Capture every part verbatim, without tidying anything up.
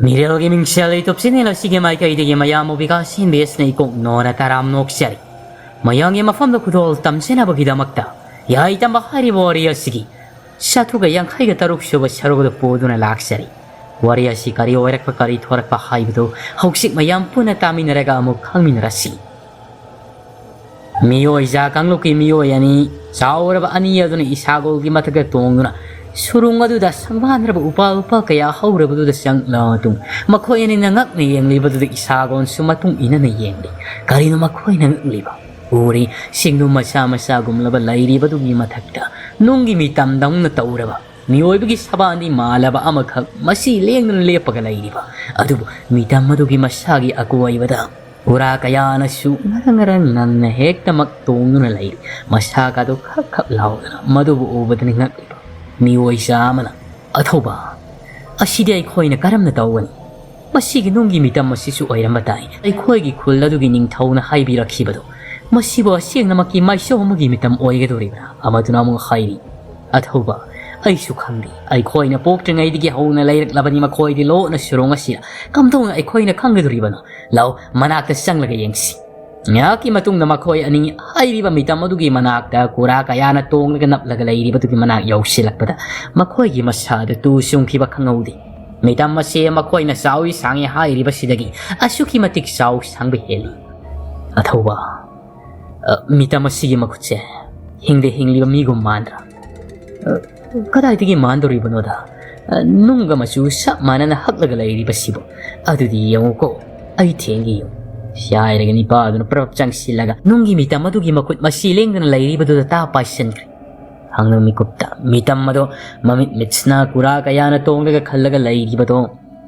ꯃꯤꯔꯦꯜꯒꯤ ꯃꯤꯡꯁꯦꯜ YouTube channel ꯑꯁꯤꯒꯤ ꯃꯥꯏꯀꯩꯗꯒꯤ ꯃꯌꯥꯝꯕꯨ ꯕꯤꯀꯥꯁ ꯁꯤ ꯑꯦꯟ ꯕꯤ ꯑꯦꯁꯅ ꯏꯀꯣꯛ ꯅꯣꯅ ꯇꯔꯥꯝꯅ ꯑꯣꯛꯆꯔꯤ꯫ ꯃꯌꯥꯝꯒꯤ ꯃꯐꯝꯗ ꯈꯨꯗꯣꯜ ꯇꯝꯖꯅꯕꯒꯤꯗꯃꯛꯇ ꯌꯥꯏ ꯇꯝꯕ ꯍꯥꯏꯔꯤꯕ ꯋꯥꯔꯤ ꯑꯁꯤꯒꯤ ꯆꯥꯇ꯭ꯔꯨꯛꯀ ꯌꯥꯡꯈꯩꯒ ꯇꯔꯨꯛ ꯁꯨꯕ ꯁꯔꯨꯛ ꯑꯗꯨ ꯄꯨꯗꯨꯅ ꯂꯥꯛꯆꯔꯤ꯫ ꯋꯥꯔꯤ ꯑꯁꯤ ꯀꯔꯤ ꯑꯣꯏꯔꯛꯄ, ꯀꯔꯤ ꯊꯣꯔꯛꯄ ꯍꯥꯏꯕꯗꯨ ꯍꯧꯖꯤꯛ ꯃꯌꯥꯝ ꯄꯨꯟꯅ ꯇꯥꯃꯤꯟꯅꯔꯒ ꯑꯃꯨꯛ ꯈꯪꯃꯤꯟꯅꯔꯁꯤ꯫ ꯃꯤꯑꯣꯏꯖꯥ ꯀꯥꯡꯂꯨꯞꯀꯤ ꯃꯤꯑꯣꯏ ꯑꯅꯤ, ꯆꯥꯎꯔꯕ ꯑꯅꯤ ꯑꯗꯨꯅ ꯏꯁꯥꯒꯣꯜꯒꯤ ꯃꯊꯛꯇ ꯇꯣꯡꯗꯨꯅ ꯁꯨꯔꯨꯡ ꯑꯗꯨꯗ ꯁꯪꯕꯥꯟꯅꯔꯕ ꯎꯄꯥꯜ ꯋꯥꯄꯥꯜ ꯀꯌꯥ ꯍꯧꯔꯕꯗꯨꯗ ꯆꯪꯂꯕ ꯃꯇꯨꯡ, ꯃꯈꯣꯏ ꯑꯅꯤꯅ ꯉꯛꯅ ꯌꯦꯡꯂꯤꯕꯗꯨꯗ ꯏꯁꯥꯒꯣꯟꯁꯨ ꯃꯇꯨꯡ ꯏꯟꯅꯅ ꯌꯦꯡꯂꯤ꯫ ꯀꯔꯤꯅꯣ ꯃꯈꯣꯏꯅ ꯉꯛꯂꯤꯕ? ꯎꯔꯤ, ꯁꯤꯡꯅꯨ ꯃꯆꯥ ꯃꯆꯥꯒꯨꯝꯂꯕ ꯂꯩꯔꯤꯕꯗꯨꯒꯤ ꯃꯊꯛꯇ ꯅꯨꯡꯒꯤ ꯃꯤꯇꯝꯗꯧꯅ ꯇꯧꯔꯕ ꯃꯤꯑꯣꯏꯕꯒꯤ ꯁꯕꯥꯟꯗꯤ ꯃꯥꯜꯂꯕ ꯑꯃꯈꯛ ꯃꯁꯤ ꯂꯦꯡꯗꯅ ꯂꯦꯞꯄꯒ ꯂꯩꯔꯤꯕ꯫ ꯑꯗꯨꯕꯨ ꯃꯤꯇꯝ ꯑꯗꯨꯒꯤ ꯃꯁꯥꯒꯤ ꯑꯀꯣꯏꯕꯗ ꯎꯔꯥ ꯀꯌꯥꯅꯁꯨ ꯉꯔꯪ ꯉꯔꯪ ꯉꯪꯅ ꯍꯦꯛꯇꯃꯛ ꯇꯣꯡꯗꯨꯅ ꯂꯩꯔꯤ꯫ ꯃꯁꯥꯒꯗꯨ ꯈꯛ ꯈꯛ ꯂꯥꯎꯗꯅ ꯃꯗꯨꯕꯨ ꯎꯕꯗꯅꯤ ꯉꯛꯂꯤꯕ꯫ ꯃꯤꯑꯣꯏ ꯆꯥ ꯑꯃꯅ, "ꯑꯊꯧꯕ, ꯑꯁꯤꯗꯤ ꯑꯩꯈꯣꯏꯅ ꯀꯔꯝꯅ ꯇꯧꯒꯅꯤ? ꯃꯁꯤꯒꯤ ꯅꯨꯡꯒꯤ ꯃꯤꯇꯝ ꯑꯁꯤꯁꯨ ꯑꯣꯏꯔꯝꯕ ꯇꯥꯏ꯫ ꯑꯩꯈꯣꯏꯒꯤ ꯈꯨꯜ ꯑꯗꯨꯒꯤ ꯅꯤꯡꯊꯧꯅ ꯍꯥꯏꯕꯤꯔꯛꯈꯤꯕꯗꯣ, ꯃꯁꯤꯕꯨ ꯑꯁꯦꯡꯅꯃꯛꯀꯤ ꯃꯥꯏꯆꯧ ꯑꯃꯒꯤ ꯃꯤꯇꯝ ꯑꯣꯏꯒꯗꯧꯔꯤꯕ꯭ꯔꯥ?" ꯑꯃꯗꯨꯅ ꯑꯃꯨꯛ ꯍꯥꯏꯔꯤ, "ꯑꯊꯧꯕ, ꯑꯩꯁꯨ ꯈꯪꯗꯦ꯫ ꯑꯩꯈꯣꯏꯅ ꯄꯣꯛꯇ꯭ꯔꯤꯉꯩꯗꯒꯤ ꯍꯧꯅ ꯂꯩꯔꯛꯂꯕꯅꯤ ꯃꯈꯣꯏꯗꯤ ꯂꯣꯠꯅ ꯁꯨꯔꯣꯡ ꯑꯁꯤꯗ꯫ ꯀꯝꯗꯧꯅ ꯑꯩꯈꯣꯏꯅ ꯈꯪꯒꯗꯧꯔꯤꯕꯅꯣ? ꯂꯥꯎ, ꯃꯅꯥꯛꯇ ꯆꯪꯂꯒ ꯌꯦꯡꯁꯤ꯫" ꯉꯥꯏꯍꯥꯛꯀꯤ ꯃꯇꯨꯡꯗ ꯃꯈꯣꯏ ꯑꯅꯤ ꯍꯥꯏꯔꯤꯕ ꯃꯤꯇꯝ ꯑꯗꯨꯒꯤ ꯃꯅꯥꯛꯇ ꯀꯨꯔꯥ ꯀꯌꯥꯅ ꯇꯣꯡꯂꯒ ꯅꯞꯂꯒ ꯂꯩꯔꯤꯕꯗꯨꯒꯤ ꯃꯅꯥꯛ ꯌꯧꯁꯤꯜꯂꯛꯄꯗ ꯃꯈꯣꯏꯒꯤ ꯃꯁꯥꯗ ꯇꯨ ꯆꯨꯡꯈꯤꯕ ꯈꯪꯍꯧꯗꯦ꯫ ꯃꯤꯇꯝ ꯑꯁꯤ ꯃꯈꯣꯏꯅ ꯆꯥꯎꯏ ꯁꯥꯡꯉꯤ ꯍꯥꯏꯔꯤꯕꯁꯤꯗꯒꯤ ꯑꯁꯨꯛꯀꯤ ꯃꯇꯤꯛ ꯆꯥꯎ ꯁꯥꯡꯕ ꯍꯦꯜꯂꯤ꯫ "ꯑꯊꯧꯕ, ꯑ, ꯃꯤꯇꯝ ꯑꯁꯤꯒꯤ ꯃꯈꯨꯠꯁꯦ ꯍꯤꯡꯗ ꯍꯤꯡꯂꯤꯕ ꯃꯤꯒꯨꯝ ꯃꯥꯟꯗ꯭ꯔꯥ? ꯑ, ꯀꯗꯥꯏꯗꯒꯤ ꯃꯥꯟꯗꯧꯔꯤꯕꯅꯣꯗ? ꯑ, ꯅꯨꯡꯒ ꯃꯆꯨ ꯆꯞ ꯃꯥꯟꯅꯅ ꯍꯛꯂꯒ ꯂꯩꯔꯤꯕꯁꯤꯕꯨ꯫ ꯑꯗꯨꯗꯤ ꯌꯦꯡꯉꯨꯀꯣ, ꯑꯩ ꯊꯦꯡꯒꯦ ꯌꯦꯡꯉꯨ꯫" ꯍꯥꯏꯔꯒ ꯅꯤꯄꯥꯗꯨꯅ ꯄ꯭ꯔꯞ ꯆꯪꯁꯤꯜꯂꯒ ꯅꯨꯡꯒꯤ ꯃꯤꯇꯝ ꯑꯗꯨꯒꯤ ꯃꯈꯨꯠ ꯃꯁꯤ ꯂꯦꯡꯗꯅ ꯂꯩꯔꯤꯕꯗꯨꯗ ꯇꯥ ꯄꯥꯏꯁꯤꯟꯈ꯭ꯔꯦ꯫ ꯍꯪꯅ ꯃꯤꯀꯨꯞꯇ ꯃꯤꯇꯝ ꯑꯗꯣ ꯃꯃꯤꯠ ꯃꯤꯠꯁꯤꯅ ꯀꯨꯔꯥ ꯀꯌꯥꯅ ꯇꯣꯡꯂꯒ ꯈꯜꯂꯒ ꯂꯩꯔꯤꯕꯗꯣ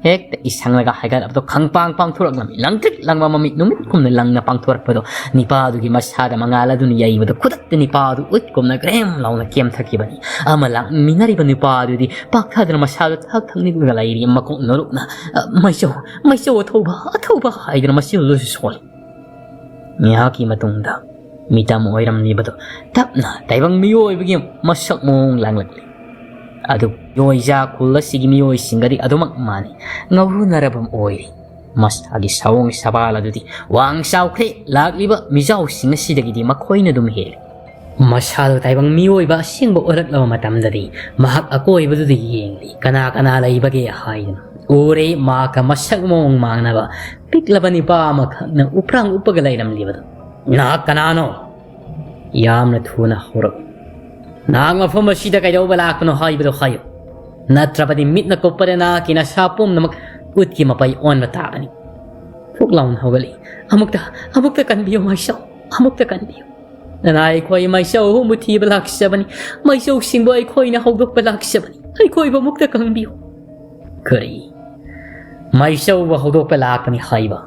ꯍꯦꯛꯇ ꯏꯁꯪꯂꯒ ꯍꯥꯏꯒꯠꯂꯛꯄꯗꯣ ꯈꯪꯄꯥꯡ ꯄꯥꯡꯊꯣꯔꯛꯂꯝꯃꯤ꯫ ꯂꯪꯇ꯭ꯔꯤꯛ ꯂꯪꯕ ꯃꯃꯤꯠ ꯅꯨꯃꯤꯠꯀꯨꯝꯅ ꯂꯪꯅ ꯄꯥꯡꯊꯣꯔꯛꯄꯗꯣ ꯅꯤꯄꯥꯗꯨꯒꯤ ꯃꯁꯥꯗ ꯃꯉꯥꯜ ꯑꯗꯨꯅ ꯌꯩꯕꯗꯣ ꯈꯨꯗꯛꯇ ꯅꯤꯄꯥꯗꯨ ꯎꯠꯀꯨꯝꯅ ꯒ꯭ꯔꯦꯝ ꯂꯥꯎꯅ ꯀꯦꯝꯊꯈꯤꯕꯅꯤ꯫ ꯑꯃ ꯂꯥꯛꯃꯤꯟꯅꯔꯤꯕ ꯅꯤꯄꯥꯗꯨꯗꯤ ꯄꯥꯛꯊꯗꯅ ꯃꯁꯥꯗꯨ ꯊꯛ ꯊꯛ ꯅꯤꯛꯂꯒ ꯂꯩꯔꯤ꯫ ꯃꯀꯣꯛ ꯅꯣꯔꯨꯛꯅ, "ꯑ, ꯃꯩꯆꯧ, ꯃꯩꯆꯧ ꯑꯊꯧꯕ, ꯑꯊꯧꯕ" ꯍꯥꯏꯗꯨꯅ ꯃꯆꯤꯜꯗꯨꯁꯨ ꯁꯣꯜꯂꯤ꯫ ꯉꯥꯏꯍꯥꯛꯀꯤ ꯃꯇꯨꯡꯗ ꯃꯤꯇꯝ ꯑꯣꯏꯔꯝꯂꯤꯕꯗꯨ ꯇꯞꯅ ꯇꯥꯏꯕꯪ ꯃꯤꯑꯣꯏꯕꯒꯤ ꯃꯁꯛ ꯃꯑꯣꯡ ꯂꯥꯡꯂꯛꯂꯤ꯫ ꯑꯗꯨ ꯃꯤꯑꯣꯏꯖꯥ ꯈꯨꯜ ꯑꯁꯤꯒꯤ ꯃꯤꯑꯣꯏꯁꯤꯡꯒꯗꯤ ꯑꯗꯨꯃꯛ ꯃꯥꯟꯅꯩ, ꯉꯥꯎꯔꯨꯅꯔꯕ ꯑꯣꯏꯔꯤ꯫ ꯃꯁꯥꯒꯤ ꯁꯑꯣꯡ ꯁꯕꯥꯜ ꯑꯗꯨꯗꯤ ꯋꯥꯡ ꯆꯥꯎꯈ꯭ꯔꯦ, ꯂꯥꯛꯂꯤꯕ ꯃꯤꯖꯥꯎꯁꯤꯡ ꯑꯁꯤꯗꯒꯤꯗꯤ ꯃꯈꯣꯏꯅ ꯑꯗꯨꯝ ꯍꯦꯜꯂꯤ꯫ ꯃꯁꯥꯗꯨ ꯇꯥꯏꯕꯪ ꯃꯤꯑꯣꯏꯕ ꯑꯁꯦꯡꯕ ꯑꯣꯏꯔꯛꯂꯕ ꯃꯇꯝꯗꯗꯤ ꯃꯍꯥꯛ ꯑꯀꯣꯏꯕꯗꯨꯗ ꯌꯦꯡꯂꯤ, ꯀꯅꯥ ꯀꯅꯥ ꯂꯩꯕꯒꯦ ꯍꯥꯏꯗꯨꯅ꯫ ꯎꯔꯦ, ꯃꯍꯥꯛꯀ ꯃꯁꯛ ꯃꯑꯣꯡ ꯃꯥꯟꯅꯕ ꯄꯤꯛꯂꯕ ꯅꯤꯄꯥ ꯑꯃꯈꯛꯅ ꯎꯄ꯭ꯔꯥꯡ ꯎꯞꯄꯒ ꯂꯩꯔꯝꯂꯤꯕꯗꯨ꯫ "ꯅꯍꯥꯛ ꯀꯅꯥꯅꯣ? ꯌꯥꯝꯅ ꯊꯨꯅ ꯍꯧꯔꯛꯎ꯫ ꯅꯍꯥꯛ ꯃꯐꯝ ꯑꯁꯤꯗ ꯀꯩꯗꯧꯕ ꯂꯥꯛꯄꯅꯣ ꯍꯥꯏꯕꯗꯨ ꯍꯥꯏꯌꯨ, ꯅꯠꯇ꯭ꯔꯕꯗꯤ ꯃꯤꯠꯅ ꯀꯨꯞꯄꯗ ꯅꯍꯥꯛꯀꯤ ꯅꯁꯥ ꯄꯨꯝꯅꯃꯛ ꯎꯠꯀꯤ ꯃꯄꯩ ꯑꯣꯟꯕ ꯇꯥꯕꯅꯤ꯫" ꯐꯨꯛ ꯂꯥꯎꯅ ꯍꯧꯒꯠꯂꯤ꯫ "ꯑꯃꯨꯛꯇ, ꯑꯃꯨꯛꯇ ꯀꯟꯕꯤꯌꯨ ꯃꯥꯏꯁꯧ, ꯑꯃꯨꯛꯇ ꯀꯟꯕꯤꯌꯨ꯫ ꯅꯅꯥ ꯑꯩꯈꯣꯏ ꯃꯥꯏꯁꯧꯕꯨ ꯊꯤꯕ ꯂꯥꯛꯆꯕꯅꯤ, ꯃꯥꯏꯁꯧꯁꯤꯡꯕꯨ ꯑꯩꯈꯣꯏꯅ ꯍꯧꯗꯣꯛꯄ ꯂꯥꯛꯆꯕꯅꯤ, ꯑꯩꯈꯣꯏꯕꯨ ꯑꯃꯨꯛꯇ ꯀꯟꯕꯤꯌꯨ꯫" "ꯀꯔꯤ? ꯃꯥꯏꯁꯧꯕꯨ ꯍꯧꯗꯣꯛꯄ ꯂꯥꯛꯄꯅꯤ ꯍꯥꯏꯕ?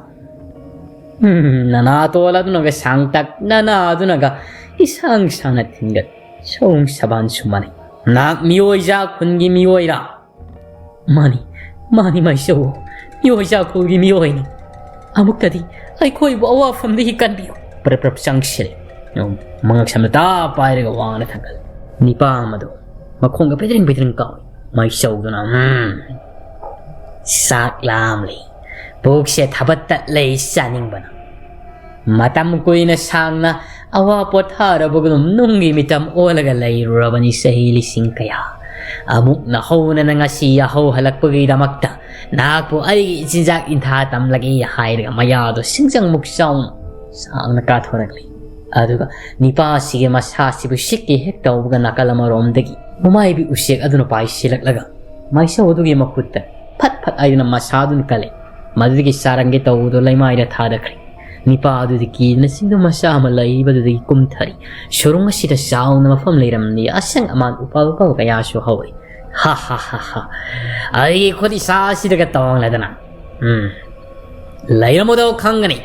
ꯎꯝ, ꯅꯅꯥꯇꯣꯜ ꯑꯗꯨꯅꯒ ꯁꯥꯡꯇꯛ, ꯅꯅꯥ ꯑꯗꯨꯅꯒ ꯏꯁꯥꯡ ꯁꯥꯡꯅ ꯊꯤꯟꯒꯠ, ꯁꯑꯣꯡ ꯁꯕꯥꯟꯁꯨ ꯃꯥꯟꯅꯩ꯫ ꯅꯍꯥꯛ ꯃꯤꯑꯣꯏꯖꯥ ꯈꯨꯟꯒꯤ ꯃꯤꯑꯣꯏꯔꯥ?" "ꯃꯥꯅꯤ, ꯃꯥꯅꯤ ꯃꯥꯏꯁꯧ, ꯃꯤꯑꯣꯏꯖꯥ ꯈꯨꯜꯒꯤ ꯃꯤꯑꯣꯏꯅꯤ꯫ ꯑꯃꯨꯛꯇꯗꯤ ꯑꯩꯈꯣꯏꯕꯨ ꯑꯋꯥꯐꯝꯗꯒꯤ ꯀꯟꯕꯤꯌꯨ꯫" ꯄ꯭ꯔꯞ ꯄ꯭ꯔꯞ ꯆꯪꯁꯤꯜꯂꯤ꯫ ꯃꯉꯛ ꯁꯝꯅ ꯇꯥ ꯄꯥꯏꯔꯒ ꯋꯥꯡꯅ ꯊꯥꯡꯒꯠꯂꯤ꯫ ꯅꯤꯄꯥ ꯑꯃꯗꯨ ꯃꯈꯣꯡꯒ ꯄꯤꯗ꯭ꯔꯤꯡ ꯄꯤꯗ꯭ꯔꯤꯡ ꯀꯥꯎꯏ꯫ ꯃꯥꯏꯁꯧꯗꯨꯅ, "ꯎꯝ, ꯆꯥꯛ ꯂꯥꯝꯂꯤ, ꯄꯨꯛꯁꯦ ꯊꯕꯠ ꯇꯠꯂꯦ ꯆꯥꯅꯤꯡꯕꯅ꯫ ꯃꯇꯝ ꯀꯨꯏꯅ ꯁꯥꯡꯅ ꯑꯋꯥ ꯄꯣꯊꯥꯔꯕꯒꯨꯝ ꯅꯨꯡꯒꯤ ꯃꯤꯇꯝ ꯑꯣꯜꯂꯒ ꯂꯩꯔꯨꯔꯕꯅꯤ ꯆꯍꯤ ꯂꯤꯁꯤꯡ ꯀꯌꯥ꯫ ꯑꯃꯨꯛ ꯅꯧꯍꯧꯅꯅ ꯉꯁꯤ ꯌꯥꯍꯧ ꯍꯜꯂꯛꯄꯒꯤꯗꯃꯛꯇ ꯅꯍꯥꯛꯄꯨ ꯑꯩꯒꯤ ꯏꯆꯤꯟꯖꯥꯛ ꯏꯟꯊꯥ ꯇꯝꯂꯒꯦ" ꯍꯥꯏꯔꯒ ꯃꯌꯥꯗꯣ ꯁꯤꯡꯖꯪꯃꯨꯛ ꯆꯥꯎꯅ ꯁꯥꯡꯅ ꯀꯥꯊꯣꯔꯛꯂꯤ꯫ ꯑꯗꯨꯒ ꯅꯤꯄꯥ ꯑꯁꯤꯒꯤ ꯃꯁꯥꯁꯤꯕꯨ ꯁꯤꯛꯀꯦ ꯍꯦꯛ ꯇꯧꯕꯒ ꯅꯥꯀꯜ ꯑꯃꯔꯣꯝꯗꯒꯤ ꯃꯃꯥꯏꯕꯤ ꯎꯆꯦꯛ ꯑꯗꯨꯅ ꯄꯥꯏꯁꯤꯜꯂꯛꯂꯒ ꯃꯥꯏꯁꯧ ꯑꯗꯨꯒꯤ ꯃꯈꯨꯠꯇ ꯐꯠ ꯐꯠ ꯍꯥꯏꯗꯨꯅ ꯃꯁꯥ ꯑꯗꯨꯅ ꯀꯜꯂꯦ꯫ ꯃꯗꯨꯗꯒꯤ ꯆꯥꯔꯝꯒꯦ ꯇꯧꯕꯗꯨ ꯂꯩꯃꯥꯏꯗ ꯊꯥꯗꯈ꯭ꯔꯦ꯫ ꯅꯤꯄꯥ ꯑꯗꯨꯗꯤ ꯀꯤꯗꯨꯅ ꯆꯤꯡꯗꯨ ꯃꯆꯥ ꯑꯃ ꯂꯩꯕꯗꯨꯗꯒꯤ ꯀꯨꯝꯊꯔꯤ꯫ ꯁꯨꯔꯨꯡ ꯑꯁꯤꯗ ꯆꯥꯎꯅ ꯃꯐꯝ ꯂꯩꯔꯝꯂꯤ꯫ ꯑꯁꯪ ꯑꯃꯥꯟ ꯎꯄꯥꯜ ꯋꯥꯄꯥꯜ ꯀꯌꯥꯁꯨ ꯍꯧꯔꯤ꯫ "ꯍꯥ ꯍꯥ ꯍꯥ ꯍꯥ꯫ ꯑꯩꯒꯤ ꯈꯨꯠ ꯏꯁꯥ ꯑꯁꯤꯗꯒ ꯇꯣꯡꯂꯗꯅ, ꯎꯝ, ꯂꯩꯔꯝꯃꯨꯗꯧ ꯈꯪꯒꯅꯤ꯫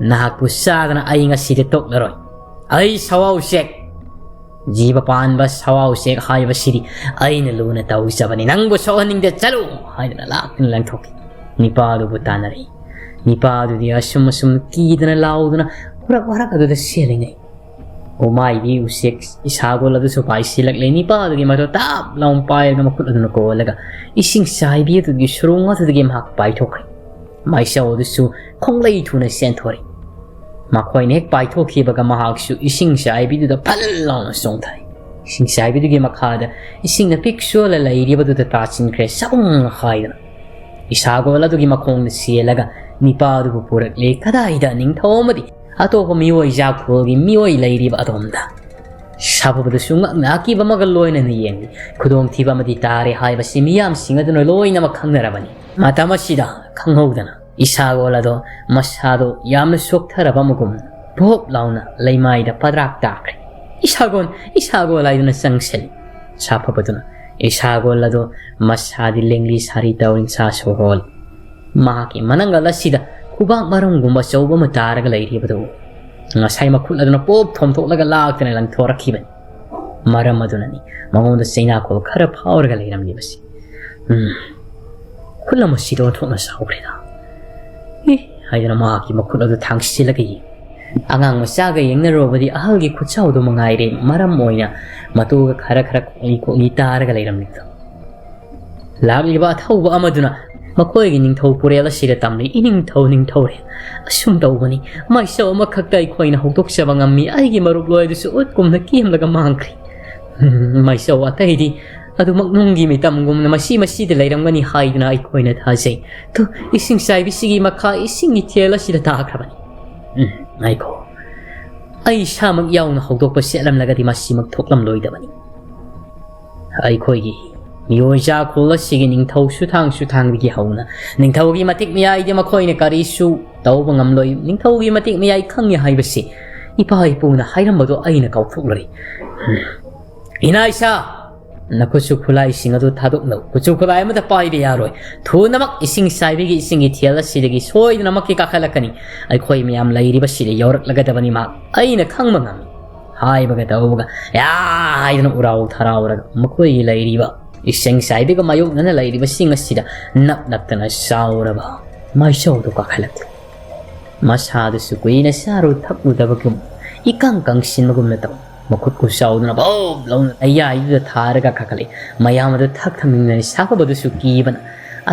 ꯅꯍꯥꯛꯄꯨ ꯆꯥꯗꯅ ꯑꯩ ꯉꯁꯤꯗꯤ ꯇꯣꯛꯂꯔꯣꯏ꯫ ꯑꯩ ꯁꯋꯥ ꯎꯆꯦꯛ, ꯖꯤꯕ ꯄꯥꯟꯕ ꯁꯋꯥ ꯎꯆꯦꯛ ꯍꯥꯏꯕꯁꯤꯗꯤ ꯑꯩꯅ ꯂꯨꯅ ꯇꯧꯖꯕꯅꯤ꯫ ꯅꯪꯕꯨ ꯁꯣꯛꯍꯟꯅꯤꯡꯗꯦ, ꯆꯠꯂꯨ!" ꯍꯥꯏꯗꯨꯅ ꯂꯥꯛꯇꯨꯅ ꯂꯪꯊꯣꯛꯈꯤ꯫ ꯅꯤꯄꯥꯗꯨꯕꯨ ꯇꯥꯟꯅꯔꯛꯏ꯫ ꯅꯤꯄꯥꯗꯨꯗꯤ ꯑꯁꯨꯝ ꯑꯁꯨꯝ ꯀꯤꯗꯅ ꯂꯥꯎꯗꯨꯅ ꯎꯔꯛ ꯋꯥꯔꯛ ꯑꯗꯨꯗ ꯆꯦꯜꯂꯤꯉꯩ, ꯎꯃꯥꯏꯕꯤ ꯎꯆꯦꯛ ꯏꯁꯥꯒꯣꯜ ꯑꯗꯨꯁꯨ ꯄꯥꯏꯁꯤꯜꯂꯛꯂꯦ꯫ ꯅꯤꯄꯥꯗꯨꯒꯤ ꯃꯗꯣ ꯇꯥꯞ ꯂꯥꯎꯅ ꯄꯥꯏꯔꯒ ꯃꯈꯨꯠ ꯑꯗꯨꯅ ꯀꯣꯜꯂꯒ ꯏꯁꯤꯡ ꯆꯥꯏꯕꯤ ꯑꯗꯨꯒꯤ ꯁꯨꯔꯨꯡ ꯑꯗꯨꯗꯒꯤ ꯃꯍꯥꯛ ꯄꯥꯏꯊꯣꯛꯈ꯭ꯔꯦ꯫ ꯃꯥꯏꯆꯧ ꯑꯗꯨꯁꯨ ꯈꯣꯡꯂꯩ ꯊꯨꯅ ꯆꯦꯟꯊꯣꯔꯛꯏ꯫ ꯃꯈꯣꯏꯅ ꯍꯦꯛ ꯄꯥꯏꯊꯣꯛꯈꯤꯕꯒ ꯃꯍꯥꯛꯁꯨ ꯏꯁꯤꯡ ꯆꯥꯏꯕꯤꯗꯨꯗ ꯐꯜ ꯂꯥꯎꯅ ꯆꯣꯡꯊꯩ꯫ ꯏꯁꯤꯡ ꯆꯥꯏꯕꯤꯗꯨꯒꯤ ꯃꯈꯥꯗ ꯏꯁꯤꯡꯅ ꯄꯤꯛ ꯆꯣꯜꯂ ꯂꯩꯔꯤꯕꯗꯨꯗ ꯇꯥꯁꯤꯟꯈ꯭ꯔꯦ ꯁꯕꯨꯡ ꯍꯥꯏꯗꯅ꯫ ꯏꯁꯥꯒꯣꯜ ꯑꯗꯨꯒꯤ ꯃꯈꯣꯡꯗ ꯆꯦꯜꯂꯒ ꯅꯤꯄꯥ ꯑꯗꯨꯕꯨ ꯄꯨꯔꯛꯂꯦ꯫ ꯀꯗꯥꯏꯗ ꯅꯤꯡꯊꯧ ꯑꯃꯗꯤ ꯑꯇꯣꯞꯄ ꯃꯤꯑꯣꯏ ꯖꯥꯈꯣꯜꯒꯤ ꯃꯤꯑꯣꯏ ꯂꯩꯔꯤꯕ ꯑꯗꯣꯝꯗ? ꯁꯥꯐꯕꯗꯨꯁꯨ ꯉꯛꯅ ꯑꯀꯤꯕ ꯑꯃꯒ ꯂꯣꯏꯅꯅ ꯌꯦꯡꯂꯤ꯫ ꯈꯨꯗꯣꯡꯊꯤꯕ ꯑꯃꯗꯤ ꯇꯥꯔꯦ ꯍꯥꯏꯕꯁꯤ ꯃꯤꯌꯥꯝꯁꯤꯡ ꯑꯗꯨꯅ ꯂꯣꯏꯅꯃꯛ ꯈꯪꯅꯔꯕꯅꯤ꯫ ꯃꯇꯝ ꯑꯁꯤꯗ ꯈꯪꯍꯧꯗꯅ ꯏꯁꯥꯒꯣꯜ ꯑꯗꯣ ꯃꯁꯥꯗꯣ ꯌꯥꯝꯅ ꯁꯣꯛꯊꯔꯕ ꯑꯃꯒꯨꯝ ꯚꯣꯞ ꯂꯥꯎꯅ ꯂꯩꯃꯥꯏꯗ ꯄꯗ꯭ꯔꯥꯛ ꯇꯥꯈ꯭ꯔꯦ꯫ "ꯏꯁꯥꯒꯣꯜ, ꯏꯁꯥꯒꯣꯜ" ꯍꯥꯏꯗꯨꯅ ꯆꯪꯁꯤꯜꯂꯤ꯫ ꯁꯥꯐꯕꯗꯨꯅ ꯏꯁꯥꯒꯣꯜ ꯑꯗꯣ ꯃꯁꯥꯗꯤ ꯂꯦꯡꯂꯤ ꯁꯥꯔꯤ ꯇꯧꯔꯤꯡꯁꯥ ꯁꯣꯍꯣꯜ꯫ ꯃꯍꯥꯛꯀꯤ ꯃꯅꯪꯒꯜ ꯑꯁꯤꯗ ꯈꯨꯕꯥꯛ ꯃꯔꯨꯝꯒꯨꯝꯕ ꯑꯆꯧꯕ ꯑꯃ ꯇꯥꯔꯒ ꯂꯩꯔꯤꯕꯗꯨ ꯉꯁꯥꯏ ꯃꯈꯨꯠ ꯑꯗꯨꯅ ꯄꯣꯞ ꯊꯣꯝꯊꯣꯛꯂꯒ ꯂꯥꯛꯇꯅ ꯂꯪꯊꯣꯔꯛꯈꯤꯕꯅꯤ꯫ ꯃꯔꯝ ꯑꯗꯨꯅꯅꯤ ꯃꯉꯣꯟꯗ ꯆꯩꯅꯥꯈꯣꯜ ꯈꯔ ꯐꯥꯎꯔꯒ ꯂꯩꯔꯝꯂꯤꯕꯁꯤ꯫ ꯎꯝ, ꯈꯨꯠ ꯑꯃꯁꯤꯗ ꯑꯣꯟꯊꯣꯛꯅ ꯆꯥꯎꯈ꯭ꯔꯦꯗ꯫ "ꯏ" ꯍꯥꯏꯗꯨꯅ ꯃꯍꯥꯛꯀꯤ ꯃꯈꯨꯠ ꯑꯗꯨ ꯊꯥꯡꯁꯤꯜꯂꯒ ꯌꯦꯡꯏ꯫ ꯑꯉꯥꯡ ꯃꯆꯥꯒ ꯌꯦꯡꯅꯔꯨꯕꯗꯤ ꯑꯍꯜꯒꯤ ꯈꯨꯠꯁꯥꯎꯗꯨ ꯃꯉꯥꯏꯔꯦ ꯃꯔꯝ ꯑꯣꯏꯅ ꯃꯇꯨꯒ ꯈꯔ ꯈꯔ ꯈꯣꯛꯂꯤ ꯈꯣꯛꯂꯤ ꯇꯥꯔꯒ ꯂꯩꯔꯝꯂꯤꯕꯗꯣ꯫ ꯂꯥꯛꯂꯤꯕ ꯑꯊꯧꯕ ꯑꯃꯗꯨꯅ ꯃꯈꯣꯏꯒꯤ ꯅꯤꯡꯊꯧ ꯄꯨꯔꯦꯜ ꯑꯁꯤꯗ ꯇꯝꯂꯤ, "ꯏꯅꯤꯡꯊꯧ ꯅꯤꯡꯊꯧꯔꯦꯜ, ꯑꯁꯨꯝ ꯇꯧꯕꯅꯤ꯫ ꯃꯥꯏꯆꯧ ꯑꯃꯈꯛꯇ ꯑꯩꯈꯣꯏꯅ ꯍꯧꯗꯣꯛꯆꯕ ꯉꯝꯃꯤ꯫ ꯑꯩꯒꯤ ꯃꯔꯨꯞ ꯂꯣꯏ ꯑꯗꯨꯁꯨ ꯎꯠꯀꯨꯝꯅ ꯀꯦꯝꯂꯒ ꯃꯥꯡꯈ꯭ꯔꯦ꯫ ꯎꯝ, ꯃꯥꯏꯆꯧ ꯑꯇꯩꯗꯤ ꯑꯗꯨꯃꯛ ꯅꯨꯡꯒꯤ ꯃꯤꯇꯝꯒꯨꯝꯅ ꯃꯁꯤ ꯃꯁꯤꯗ ꯂꯩꯔꯝꯒꯅꯤ ꯍꯥꯏꯗꯨꯅ ꯑꯩꯈꯣꯏꯅ ꯊꯥꯖꯩ꯫ ꯇꯨ, ꯏꯁꯤꯡ ꯆꯥꯏꯕꯤꯁꯤꯒꯤ ꯃꯈꯥ ꯏꯁꯤꯡ ꯏꯊꯦꯜ ꯑꯁꯤꯗ ꯇꯥꯈ꯭ꯔꯕꯅꯤ꯫ ꯎꯝ, ꯉꯥꯏꯈꯣ꯫ ꯑꯩ ꯏꯁꯥꯃꯛ ꯌꯥꯎꯅ ꯍꯧꯗꯣꯛꯄ ꯆꯠꯂꯝꯂꯒꯗꯤ ꯃꯁꯤꯃꯛ ꯊꯣꯛꯂꯝꯂꯣꯏꯗꯕꯅꯤ꯫ ꯑꯩꯈꯣꯏꯒꯤ ꯃꯤꯑꯣꯏ ꯖꯥꯈꯣꯜ ꯑꯁꯤꯒꯤ ꯅꯤꯡꯊꯧ ꯁꯨꯊꯥꯡ ꯁꯨꯊꯥꯡꯗꯒꯤ ꯍꯧꯅ ꯅꯤꯡꯊꯧꯒꯤ ꯃꯇꯤꯛ ꯃꯌꯥꯏꯗꯤ ꯃꯈꯣꯏꯅ ꯀꯔꯤꯁꯨ ꯇꯧꯕ ꯉꯝꯂꯣꯏ꯫ ꯅꯤꯡꯊꯧꯒꯤ ꯃꯇꯤꯛ ꯃꯌꯥꯏ ꯈꯪꯉꯤ ꯍꯥꯏꯕꯁꯤ ꯏꯄꯥ ꯏꯄꯨꯅ ꯍꯥꯏꯔꯝꯕꯗꯣ ꯑꯩꯅ ꯀꯥꯎꯊꯣꯛꯂꯨꯔꯦ꯫ ꯎꯝ꯫ ꯏꯅꯥ ꯏꯁꯥ, ꯅꯈꯨꯠꯁꯨ ꯈꯨꯠꯂꯥꯏꯁꯤꯡ ꯑꯗꯨ ꯊꯥꯗꯣꯛꯅꯧ꯫ ꯈꯨꯠꯁꯨ ꯈꯨꯠꯂꯥꯏ ꯑꯃꯠꯇ ꯄꯥꯏꯕ ꯌꯥꯔꯣꯏ꯫ ꯊꯨꯅꯃꯛ ꯏꯁꯤꯡ ꯆꯥꯏꯕꯤꯒꯤ ꯏꯁꯤꯡꯒꯤ ꯏꯊꯦꯜ ꯑꯁꯤꯗꯒꯤ ꯁꯣꯏꯗꯅꯃꯛꯀꯤ ꯀꯥꯈꯠꯂꯛꯀꯅꯤ꯫ ꯑꯩꯈꯣꯏ ꯃꯌꯥꯝ ꯂꯩꯔꯤꯕꯁꯤꯗ ꯌꯧꯔꯛꯂꯒꯗꯕꯅꯤ ꯃꯍꯥꯛ꯫ ꯑꯩꯅ ꯈꯪꯕ ꯉꯝꯃꯤ꯫ ꯍꯥꯏꯕꯒ ꯇꯧꯕꯒ ꯌꯥ ꯍꯥꯏꯗꯅ ꯎꯔꯥꯎ ꯊꯔꯥꯎꯔꯒ ꯃꯈꯣꯏꯒꯤ ꯂꯩꯔꯤꯕ ꯏꯁꯤꯡ ꯆꯥꯏꯕꯤꯒ ꯃꯥꯌꯣꯛꯅꯅ ꯂꯩꯔꯤꯕꯁꯤꯡ ꯑꯁꯤꯗ ꯅꯞ ꯅꯞꯇꯅ ꯆꯥꯎꯔꯕ ꯃꯥꯏꯆꯧꯗꯨ ꯀꯥꯈꯠꯂꯛꯂꯤ꯫ ꯃꯁꯥꯗꯨꯁꯨ ꯀꯨꯏꯅ ꯆꯥꯔꯨ ꯊꯛꯂꯨꯗꯕꯒꯨꯝ ꯏꯀꯪ ꯀꯪꯁꯤꯟꯕꯒꯨꯝꯅ ꯇꯧ꯫ ꯃꯈꯨꯠ ꯈꯨꯆꯥꯎꯗꯨꯅ ꯕꯧ ꯂꯥꯎꯅ ꯂꯩꯌꯥꯏꯗꯨꯗ ꯊꯥꯔꯒ ꯀꯥꯈꯠꯂꯛꯏ꯫ ꯃꯌꯥꯝ ꯑꯗꯨ ꯊꯛ ꯊꯛꯅꯤꯡꯅꯅꯤ ꯁꯥꯐꯕꯗꯨꯁꯨ ꯀꯤꯕꯅ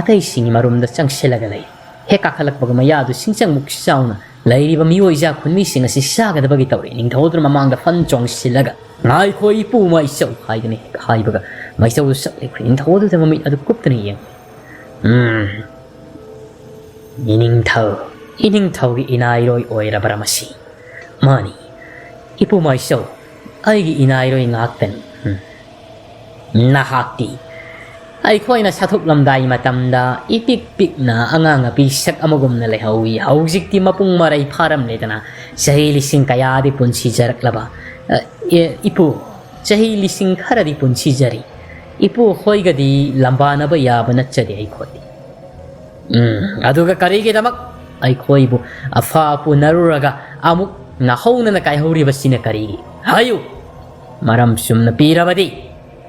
ꯑꯇꯩꯁꯤꯡꯒꯤ ꯃꯔꯨꯝꯗ ꯆꯪꯁꯤꯜꯂꯒ ꯂꯩ꯫ ꯍꯦꯛ ꯀꯥꯈꯠꯂꯛꯄꯒ ꯃꯌꯥꯗꯨ ꯁꯤꯡꯆꯪꯃꯨꯛ ꯆꯥꯎꯅ ꯂꯩꯔꯤꯕ ꯃꯤꯑꯣꯏ ꯏꯆꯥ ꯈꯨꯟꯃꯤꯁꯤꯡ ꯑꯁꯤ ꯆꯥꯒꯗꯕꯒꯤ ꯇꯧꯔꯤ꯫ ꯅꯤꯡꯊꯧ ꯑꯗꯨꯅ ꯃꯃꯥꯡꯗ ꯐꯟ ꯆꯣꯡꯁꯤꯜꯂꯒ, "ꯉꯥꯏꯈꯣ ꯏꯄꯨ ꯃꯥꯏꯆꯧ" ꯍꯥꯏꯗꯨꯅ ꯍꯦꯛ ꯍꯥꯏꯕꯒ, ꯃꯥꯏꯆꯧꯗꯨ ꯆꯠ ꯂꯩꯈ꯭ꯔꯦ꯫ ꯅꯤꯡꯊꯧ ꯑꯗꯨꯗ ꯃꯃꯤꯠ ꯑꯗꯨ ꯀꯨꯞꯇꯨꯅ ꯌꯦꯡꯂꯤ꯫ "ꯎꯝ, ꯏꯅꯤꯡꯊꯧ, ꯏꯅꯤꯡꯊꯧꯒꯤ ꯏꯅꯥꯏꯔꯣꯏ ꯑꯣꯏꯔꯕ꯭ꯔꯥ ꯃꯁꯤ?" "ꯃꯥꯅꯤ, ꯏꯄꯨ ꯃꯥꯏꯆꯧ, ꯑꯩꯒꯤ ꯏꯅꯥꯏꯔꯣꯏ ꯉꯥꯛꯇꯅꯤ꯫ ꯎꯝ꯫ ꯅꯍꯥꯛꯇꯤ ꯑꯩꯈꯣꯏꯅ ꯁꯥꯊꯨꯞꯂꯝꯗꯥꯏ ꯃꯇꯝꯗ ꯏꯄꯤꯛ ꯄꯤꯛꯅ ꯑꯉꯥꯡ ꯑꯄꯤꯁꯛ ꯑꯃꯒꯨꯝꯅ ꯂꯩꯍꯧꯏ꯫ ꯍꯧꯖꯤꯛꯇꯤ ꯃꯄꯨꯡ ꯃꯔꯩ ꯐꯥꯔꯝꯂꯦꯗꯅ꯫ ꯆꯍꯤ ꯂꯤꯁꯤꯡ ꯀꯌꯥꯗꯤ ꯄꯨꯟꯁꯤꯖꯔꯛꯂꯕ? ꯑ, ꯑꯦ, ꯏꯄꯨ, ꯆꯍꯤ ꯂꯤꯁꯤꯡ ꯈꯔꯗꯤ ꯄꯨꯟꯁꯤꯖꯔꯤ꯫ ꯏꯄꯨ ꯈꯣꯏꯒꯗꯤ ꯂꯝꯕꯥꯅꯕ ꯌꯥꯕ ꯅꯠꯆꯗꯦ ꯑꯩꯈꯣꯏꯗꯤ꯫ ꯎꯝ, ꯑꯗꯨꯒ ꯀꯔꯤꯒꯤꯗꯃꯛ ꯑꯩꯈꯣꯏꯕꯨ ꯑꯐ ꯄꯨꯅꯔꯨꯔꯒ ꯑꯃꯨꯛ ꯅꯥꯍꯧꯅꯅ ꯀꯥꯏꯍꯧꯔꯤꯕꯁꯤꯅ ꯀꯔꯤꯒꯤ? ꯍꯥꯏꯌꯨ! ꯃꯔꯝ ꯆꯨꯝꯅ ꯄꯤꯔꯕꯗꯤ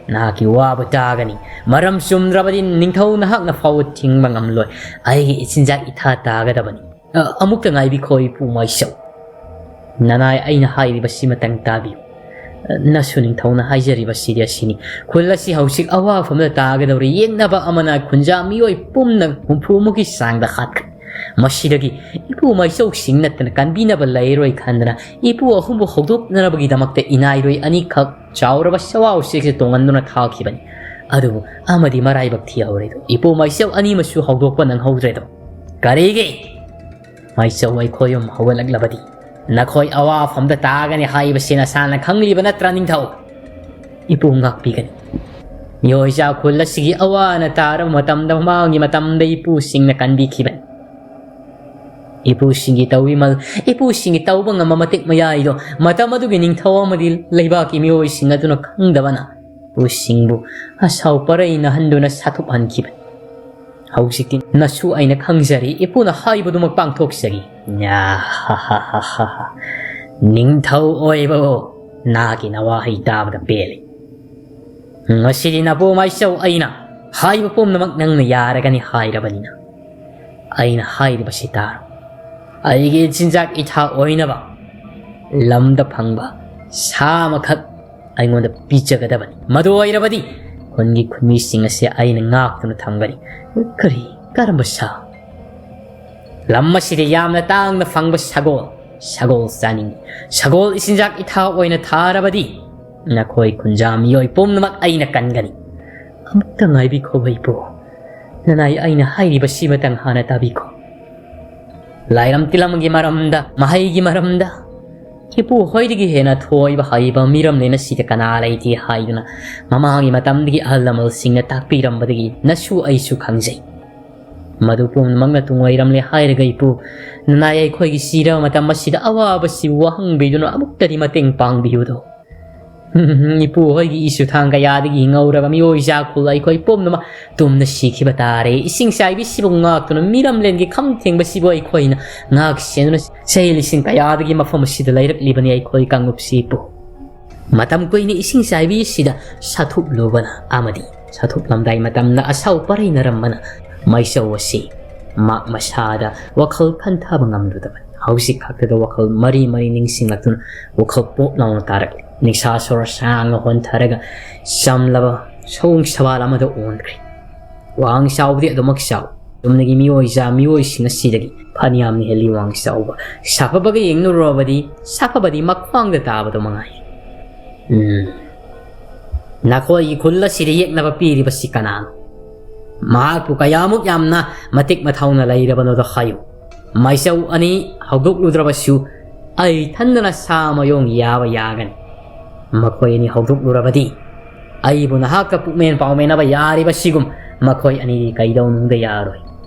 ꯅꯍꯥꯛꯀꯤ ꯋꯥꯕꯨ ꯇꯥꯒꯅꯤ꯫ ꯃꯔꯝ ꯆꯨꯝꯗ꯭ꯔꯕꯗꯤ ꯅꯤꯡꯊꯧ ꯅꯍꯥꯛꯅ ꯐꯥꯎꯕ ꯊꯤꯡꯕ ꯉꯝꯂꯣꯏ꯫ ꯑꯩꯒꯤ ꯏꯆꯤꯟꯖꯥꯛ ꯏꯊꯥ ꯇꯥꯒꯗꯕꯅꯤ꯫ ꯑ, ꯑꯃꯨꯛꯇ ꯉꯥꯏꯕꯤꯈꯣ, ꯏꯄꯨ ꯃꯥꯏꯆꯧ꯫ ꯅꯅꯥꯏ ꯑꯩꯅ ꯍꯥꯏꯔꯤꯕꯁꯤꯃꯇꯪ ꯇꯥꯕꯤꯌꯨ꯫ ꯑ, ꯅꯁꯨ ꯅꯤꯡꯊꯧꯅ ꯍꯥꯏꯖꯔꯤꯕꯁꯤꯗꯤ ꯑꯁꯤꯅꯤ꯫ ꯈꯨꯜ ꯑꯁꯤ ꯍꯧꯖꯤꯛ ꯑꯋꯥꯐꯝꯗ ꯇꯥꯒꯗꯧꯔꯤ꯫ ꯌꯦꯛꯅꯕ ꯑꯃꯅ ꯈꯨꯟꯖꯥ ꯃꯤꯑꯣꯏ ꯄꯨꯝꯅ ꯍꯨꯝꯐꯨꯃꯨꯛꯀꯤ ꯆꯥꯡꯗ ꯍꯥꯠꯈ꯭ꯔꯦ꯫ ꯃꯁꯤꯗꯒꯤ ꯏꯄꯨ ꯃꯥꯏꯆꯧꯁꯤꯡ ꯅꯠꯇꯅ ꯀꯟꯕꯤꯅꯕ ꯂꯩꯔꯣꯏ ꯈꯟꯗꯅ ꯏꯄꯨ ꯑꯍꯨꯝꯕꯨ ꯍꯧꯗꯣꯛꯅꯅꯕꯒꯤꯗꯃꯛꯇ ꯏꯅꯥꯏꯔꯣꯏ ꯑꯅꯤꯈꯛ ꯆꯥꯎꯔꯕ ꯁꯋꯥ ꯎꯆꯦꯛꯁꯦ ꯇꯣꯡꯍꯟꯗꯨꯅ ꯊꯥꯈꯤꯕꯅꯤ꯫ ꯑꯗꯨꯕꯨ ꯑꯃꯗꯤ ꯃꯔꯥꯏꯕꯛ ꯊꯤꯍꯧꯔꯦꯗꯣ꯫ ꯏꯄꯨ ꯃꯥꯏꯆꯧ ꯑꯅꯤꯃꯁꯨ ꯍꯧꯗꯣꯛꯄ ꯅꯪꯍꯧꯗ꯭ꯔꯦꯗꯣ꯫ ꯀꯔꯤꯒꯤ? ꯃꯥꯏꯆꯧ ꯑꯩꯈꯣꯏ ꯑꯍꯨꯝ ꯍꯧꯒꯠꯂꯛꯂꯕꯗꯤ ꯅꯈꯣꯏ ꯑꯋꯥꯐꯝꯗ ꯇꯥꯒꯅꯤ ꯍꯥꯏꯕꯁꯤ ꯅꯁꯥꯅ ꯈꯪꯂꯤꯕ ꯅꯠꯇ꯭ꯔꯥ, ꯅꯤꯡꯊꯧ? ꯏꯄꯨ ꯉꯥꯛꯄꯤꯒꯅꯤ꯫ ꯃꯤꯑꯣꯏ ꯏꯆꯥ ꯈꯨꯜ ꯑꯁꯤꯒꯤ ꯑꯋꯥ ꯑꯅꯥ ꯇꯥꯔꯕ ꯃꯇꯝꯗ ꯃꯃꯥꯡꯒꯤ ꯃꯇꯝꯗ ꯏꯄꯨꯁꯤꯡꯅ ꯀꯟꯕꯤꯈꯤꯕꯅꯤ꯫ ꯏꯄꯨꯁꯤꯡꯒꯤ ꯇꯧꯕꯤꯃꯜ, ꯏꯄꯨꯁꯤꯡꯒꯤ ꯇꯧꯕ ꯉꯝꯕ ꯃꯇꯤꯛ ꯃꯌꯥꯏꯗꯣ ꯃꯇꯝ ꯑꯗꯨꯒꯤ ꯅꯤꯡꯊꯧ ꯑꯃꯗꯤ ꯂꯩꯕꯥꯛꯀꯤ ꯃꯤꯑꯣꯏꯁꯤꯡ ꯑꯗꯨꯅ ꯈꯪꯗꯕꯅ ꯏꯄꯨꯁꯤꯡꯕꯨ ꯑꯁꯥꯎ ꯄꯔꯩ ꯅꯥꯍꯟꯗꯨꯅ ꯁꯥꯊꯨꯞꯍꯟꯈꯤꯕꯅꯤ꯫ ꯍꯧꯖꯤꯛꯇꯤ ꯅꯁꯨ ꯑꯩꯅ ꯈꯪꯖꯔꯤ, ꯏꯄꯨꯅ ꯍꯥꯏꯕꯗꯨꯃꯛ ꯄꯥꯡꯊꯣꯛꯆꯒꯦ꯫ ꯅꯤꯡꯊꯧ ꯑꯣꯏꯕꯕꯨ ꯅꯍꯥꯛꯀꯤ ꯅꯋꯥꯍꯩ ꯇꯥꯕꯗ ꯄꯦꯜꯂꯤ꯫ ꯉꯁꯤꯗꯤ ꯅꯄꯨ ꯃꯥꯏꯆꯧ ꯑꯩꯅ ꯍꯥꯏꯕ ꯄꯨꯝꯅꯃꯛ ꯅꯪꯅ ꯌꯥꯔꯒꯅꯤ ꯍꯥꯏꯔꯕꯅꯤꯅ ꯑꯩꯅ ꯍꯥꯏꯔꯤꯕꯁꯤ ꯇꯥꯔꯣ꯫ ꯑꯩꯒꯤ ꯆꯤꯟꯖꯥꯛ ꯏꯊꯥ ꯑꯣꯏꯅꯕ ꯂꯝꯗ ꯐꯪꯕ ꯁꯥ ꯑꯃꯈꯛ ꯑꯩꯉꯣꯟꯗ ꯄꯤꯖꯒꯗꯕꯅꯤ꯫ ꯃꯗꯨ ꯑꯣꯏꯔꯕꯗꯤ ꯈꯨꯟꯒꯤ ꯈꯨꯟꯃꯤꯁꯤꯡ ꯑꯁꯤ ꯑꯩꯅ ꯉꯥꯛꯇꯨꯅ ꯊꯝꯒꯅꯤ꯫ ꯀꯔꯤ? ꯀꯔꯝꯕ ꯁꯥ? ꯂꯝ ꯑꯁꯤꯗ ꯌꯥꯝꯅ ꯇꯥꯡꯅ ꯐꯪꯕ ꯁꯒꯣꯜ꯫ ꯁꯒꯣꯜ ꯆꯥꯅꯤꯡꯏ꯫ ꯁꯒꯣꯜ ꯏꯆꯤꯟꯖꯥꯛ ꯏꯊꯥ ꯑꯣꯏꯅ ꯊꯥꯔꯕꯗꯤ ꯅꯈꯣꯏ ꯈꯨꯟꯖꯥ ꯃꯤꯑꯣꯏ ꯄꯨꯝꯅꯃꯛ ꯑꯩꯅ ꯀꯟꯒꯅꯤ꯫ ꯑꯃꯨꯛꯇ ꯉꯥꯏꯕꯤꯈꯣ ꯏꯄꯨ꯫ ꯅꯅꯥꯏ ꯑꯩꯅ ꯍꯥꯏꯔꯤꯕꯁꯤꯃꯇꯪ ꯍꯥꯟꯅ ꯇꯥꯕꯤꯈꯣ꯫ ꯂꯥꯏꯔꯝ ꯇꯤꯂꯝꯒꯤ ꯃꯔꯝꯗ, ꯃꯍꯩꯒꯤ ꯃꯔꯝꯗ, ꯏꯄꯨ ꯍꯣꯏꯗꯒꯤ ꯍꯦꯟꯅ ꯊꯣꯏꯕ ꯍꯩꯕ ꯃꯤꯔꯝꯂꯦꯟ ꯑꯁꯤꯗ ꯀꯅꯥ ꯂꯩꯇꯦ ꯍꯥꯏꯗꯨꯅ ꯃꯃꯥꯡꯒꯤ ꯃꯇꯝꯗꯒꯤ ꯑꯍꯜ ꯂꯃꯟꯁꯤꯡꯅ ꯇꯥꯛꯄꯤꯔꯝꯕꯗꯒꯤ ꯅꯁꯨ ꯑꯩꯁꯨ ꯈꯪꯖꯩ꯫ ꯃꯗꯨ ꯄꯨꯝꯅꯃꯛꯅ ꯇꯨꯡ ꯑꯣꯏꯔꯝꯂꯦ ꯍꯥꯏꯔꯒ ꯏꯄꯨ, ꯅꯅꯥꯏ ꯑꯩꯈꯣꯏꯒꯤ ꯁꯤꯔꯕ ꯃꯇꯝ ꯑꯁꯤꯗ ꯑꯋꯥꯕꯁꯤꯕꯨ ꯋꯥꯍꯪꯕꯤꯗꯨꯅ ꯑꯃꯨꯛꯇꯗꯤ ꯃꯇꯦꯡ ꯄꯥꯡꯕꯤꯌꯨꯗꯣ꯫ ꯏꯄꯨ ꯍꯣꯏꯒꯤ ꯏꯁꯨ ꯊꯥꯡ ꯀꯌꯥꯗꯒꯤ ꯉꯧꯔꯕ ꯃꯤꯑꯣꯏ ꯖꯥꯈꯨꯜ ꯑꯩꯈꯣꯏ ꯄꯨꯝꯅꯃꯛ ꯇꯨꯝꯅ ꯁꯤꯈꯤꯕ ꯇꯥꯔꯦ꯫ ꯏꯁꯤꯡ ꯆꯥꯏꯕꯤꯁꯤꯕꯨ ꯉꯥꯛꯇꯨꯅ ꯃꯤꯔꯝꯂꯦꯟꯒꯤ ꯈꯝ ꯊꯦꯡꯕꯁꯤꯕꯨ ꯑꯩꯈꯣꯏꯅ ꯉꯥꯛ ꯁꯦꯟꯗꯨꯅ ꯆꯍꯤ ꯂꯤꯁꯤꯡ ꯀꯌꯥꯗꯒꯤ ꯃꯐꯝ ꯑꯁꯤꯗ ꯂꯩꯔꯛꯂꯤꯕꯅꯤ ꯑꯩꯈꯣꯏ ꯀꯥꯡꯂꯨꯞꯁꯤ ꯏꯄꯨ꯫ ꯃꯇꯝ ꯀꯨꯏꯅ ꯏꯁꯤꯡ ꯆꯥꯏꯕꯤ ꯑꯁꯤꯗ ꯁꯥꯊꯨꯞꯂꯨꯕꯅ ꯑꯃꯗꯤ ꯁꯥꯊꯨꯞꯂꯝꯗꯥꯏ ꯃꯇꯝꯗ ꯑꯁꯥꯎ ꯄꯔꯩꯅꯔꯝꯕꯅ ꯃꯥꯏꯆꯧ ꯑꯁꯤ ꯃꯥꯛ ꯃꯁꯥꯗ ꯋꯥꯈꯜ ꯈꯟꯊꯕ ꯉꯝꯂꯨꯗꯕꯅꯤ꯫ ꯍꯧꯖꯤꯛ ꯈꯛꯇꯗ ꯋꯥꯈꯜ ꯃꯔꯤ ꯃꯔꯤ ꯅꯤꯡꯁꯤꯡꯂꯛꯇꯨꯅ ꯋꯥꯈꯜ ꯄꯣꯞ ꯂꯥꯎꯅ ꯇꯥꯔꯛꯂꯤ꯫ ꯅꯤꯡꯁꯥ ꯁꯣꯔ ꯁꯥꯡꯅ ꯍꯣꯟꯊꯔꯒ ꯆꯝꯂꯕ ꯁꯑꯣꯡ ꯁꯋꯥꯜ ꯑꯃꯗ ꯑꯣꯟꯈ꯭ꯔꯦ꯫ ꯋꯥꯡ ꯆꯥꯎꯕꯗꯤ ꯑꯗꯨꯃꯛ ꯆꯥꯎ꯫ ꯆꯨꯝꯅꯒꯤ ꯃꯤꯑꯣꯏꯖꯥ ꯃꯤꯑꯣꯏꯁꯤꯡ ꯑꯁꯤꯗꯒꯤ ꯐꯅꯌꯥꯝꯅ ꯍꯦꯜꯂꯤ ꯋꯥꯡ ꯆꯥꯎꯕ꯫ ꯁꯥꯐꯕꯒ ꯌꯦꯡꯅꯔꯨꯔꯕꯗꯤ ꯁꯥꯐꯕꯗꯤ ꯃꯈ꯭ꯋꯥꯡꯗ ꯇꯥꯕꯗꯨ ꯃꯉꯥꯏ꯫ ꯎꯝ꯫ ꯅꯈꯣꯏꯒꯤ ꯈꯨꯜ ꯑꯁꯤꯗ ꯌꯦꯛꯅꯕ ꯄꯤꯔꯤꯕꯁꯤ ꯀꯅꯥꯅꯣ? ꯃꯍꯥꯛꯄꯨ ꯀꯌꯥꯃꯨꯛ ꯌꯥꯝꯅ ꯃꯇꯤꯛ ꯃꯊꯧꯅ ꯂꯩꯔꯕꯅꯣꯗꯣ ꯍꯥꯏꯌꯨ꯫ ꯃꯥꯏꯆꯧ ꯑꯅꯤ ꯍꯧꯗꯣꯛꯂꯨꯗ꯭ꯔꯕꯁꯨ ꯑꯩ ꯏꯊꯟꯗꯅ ꯁꯥ ꯃꯌꯣꯡ ꯌꯥꯕ ꯌꯥꯒꯅꯤ꯫ ꯃꯈꯣꯏ ꯑꯅꯤ ꯍꯧꯗꯣꯛꯂꯨꯔꯕꯗꯤ ꯑꯩꯕꯨ ꯅꯍꯥꯛꯀ ꯄꯨꯛꯃꯦꯟ ꯄꯥꯎꯃꯦꯟꯅꯕ ꯌꯥꯔꯤꯕꯁꯤꯒꯨꯝ ꯃꯈꯣꯏ ꯑꯅꯤꯗꯤ ꯀꯩꯗꯧꯅꯨꯡꯗ ꯌꯥꯔꯣꯏ꯫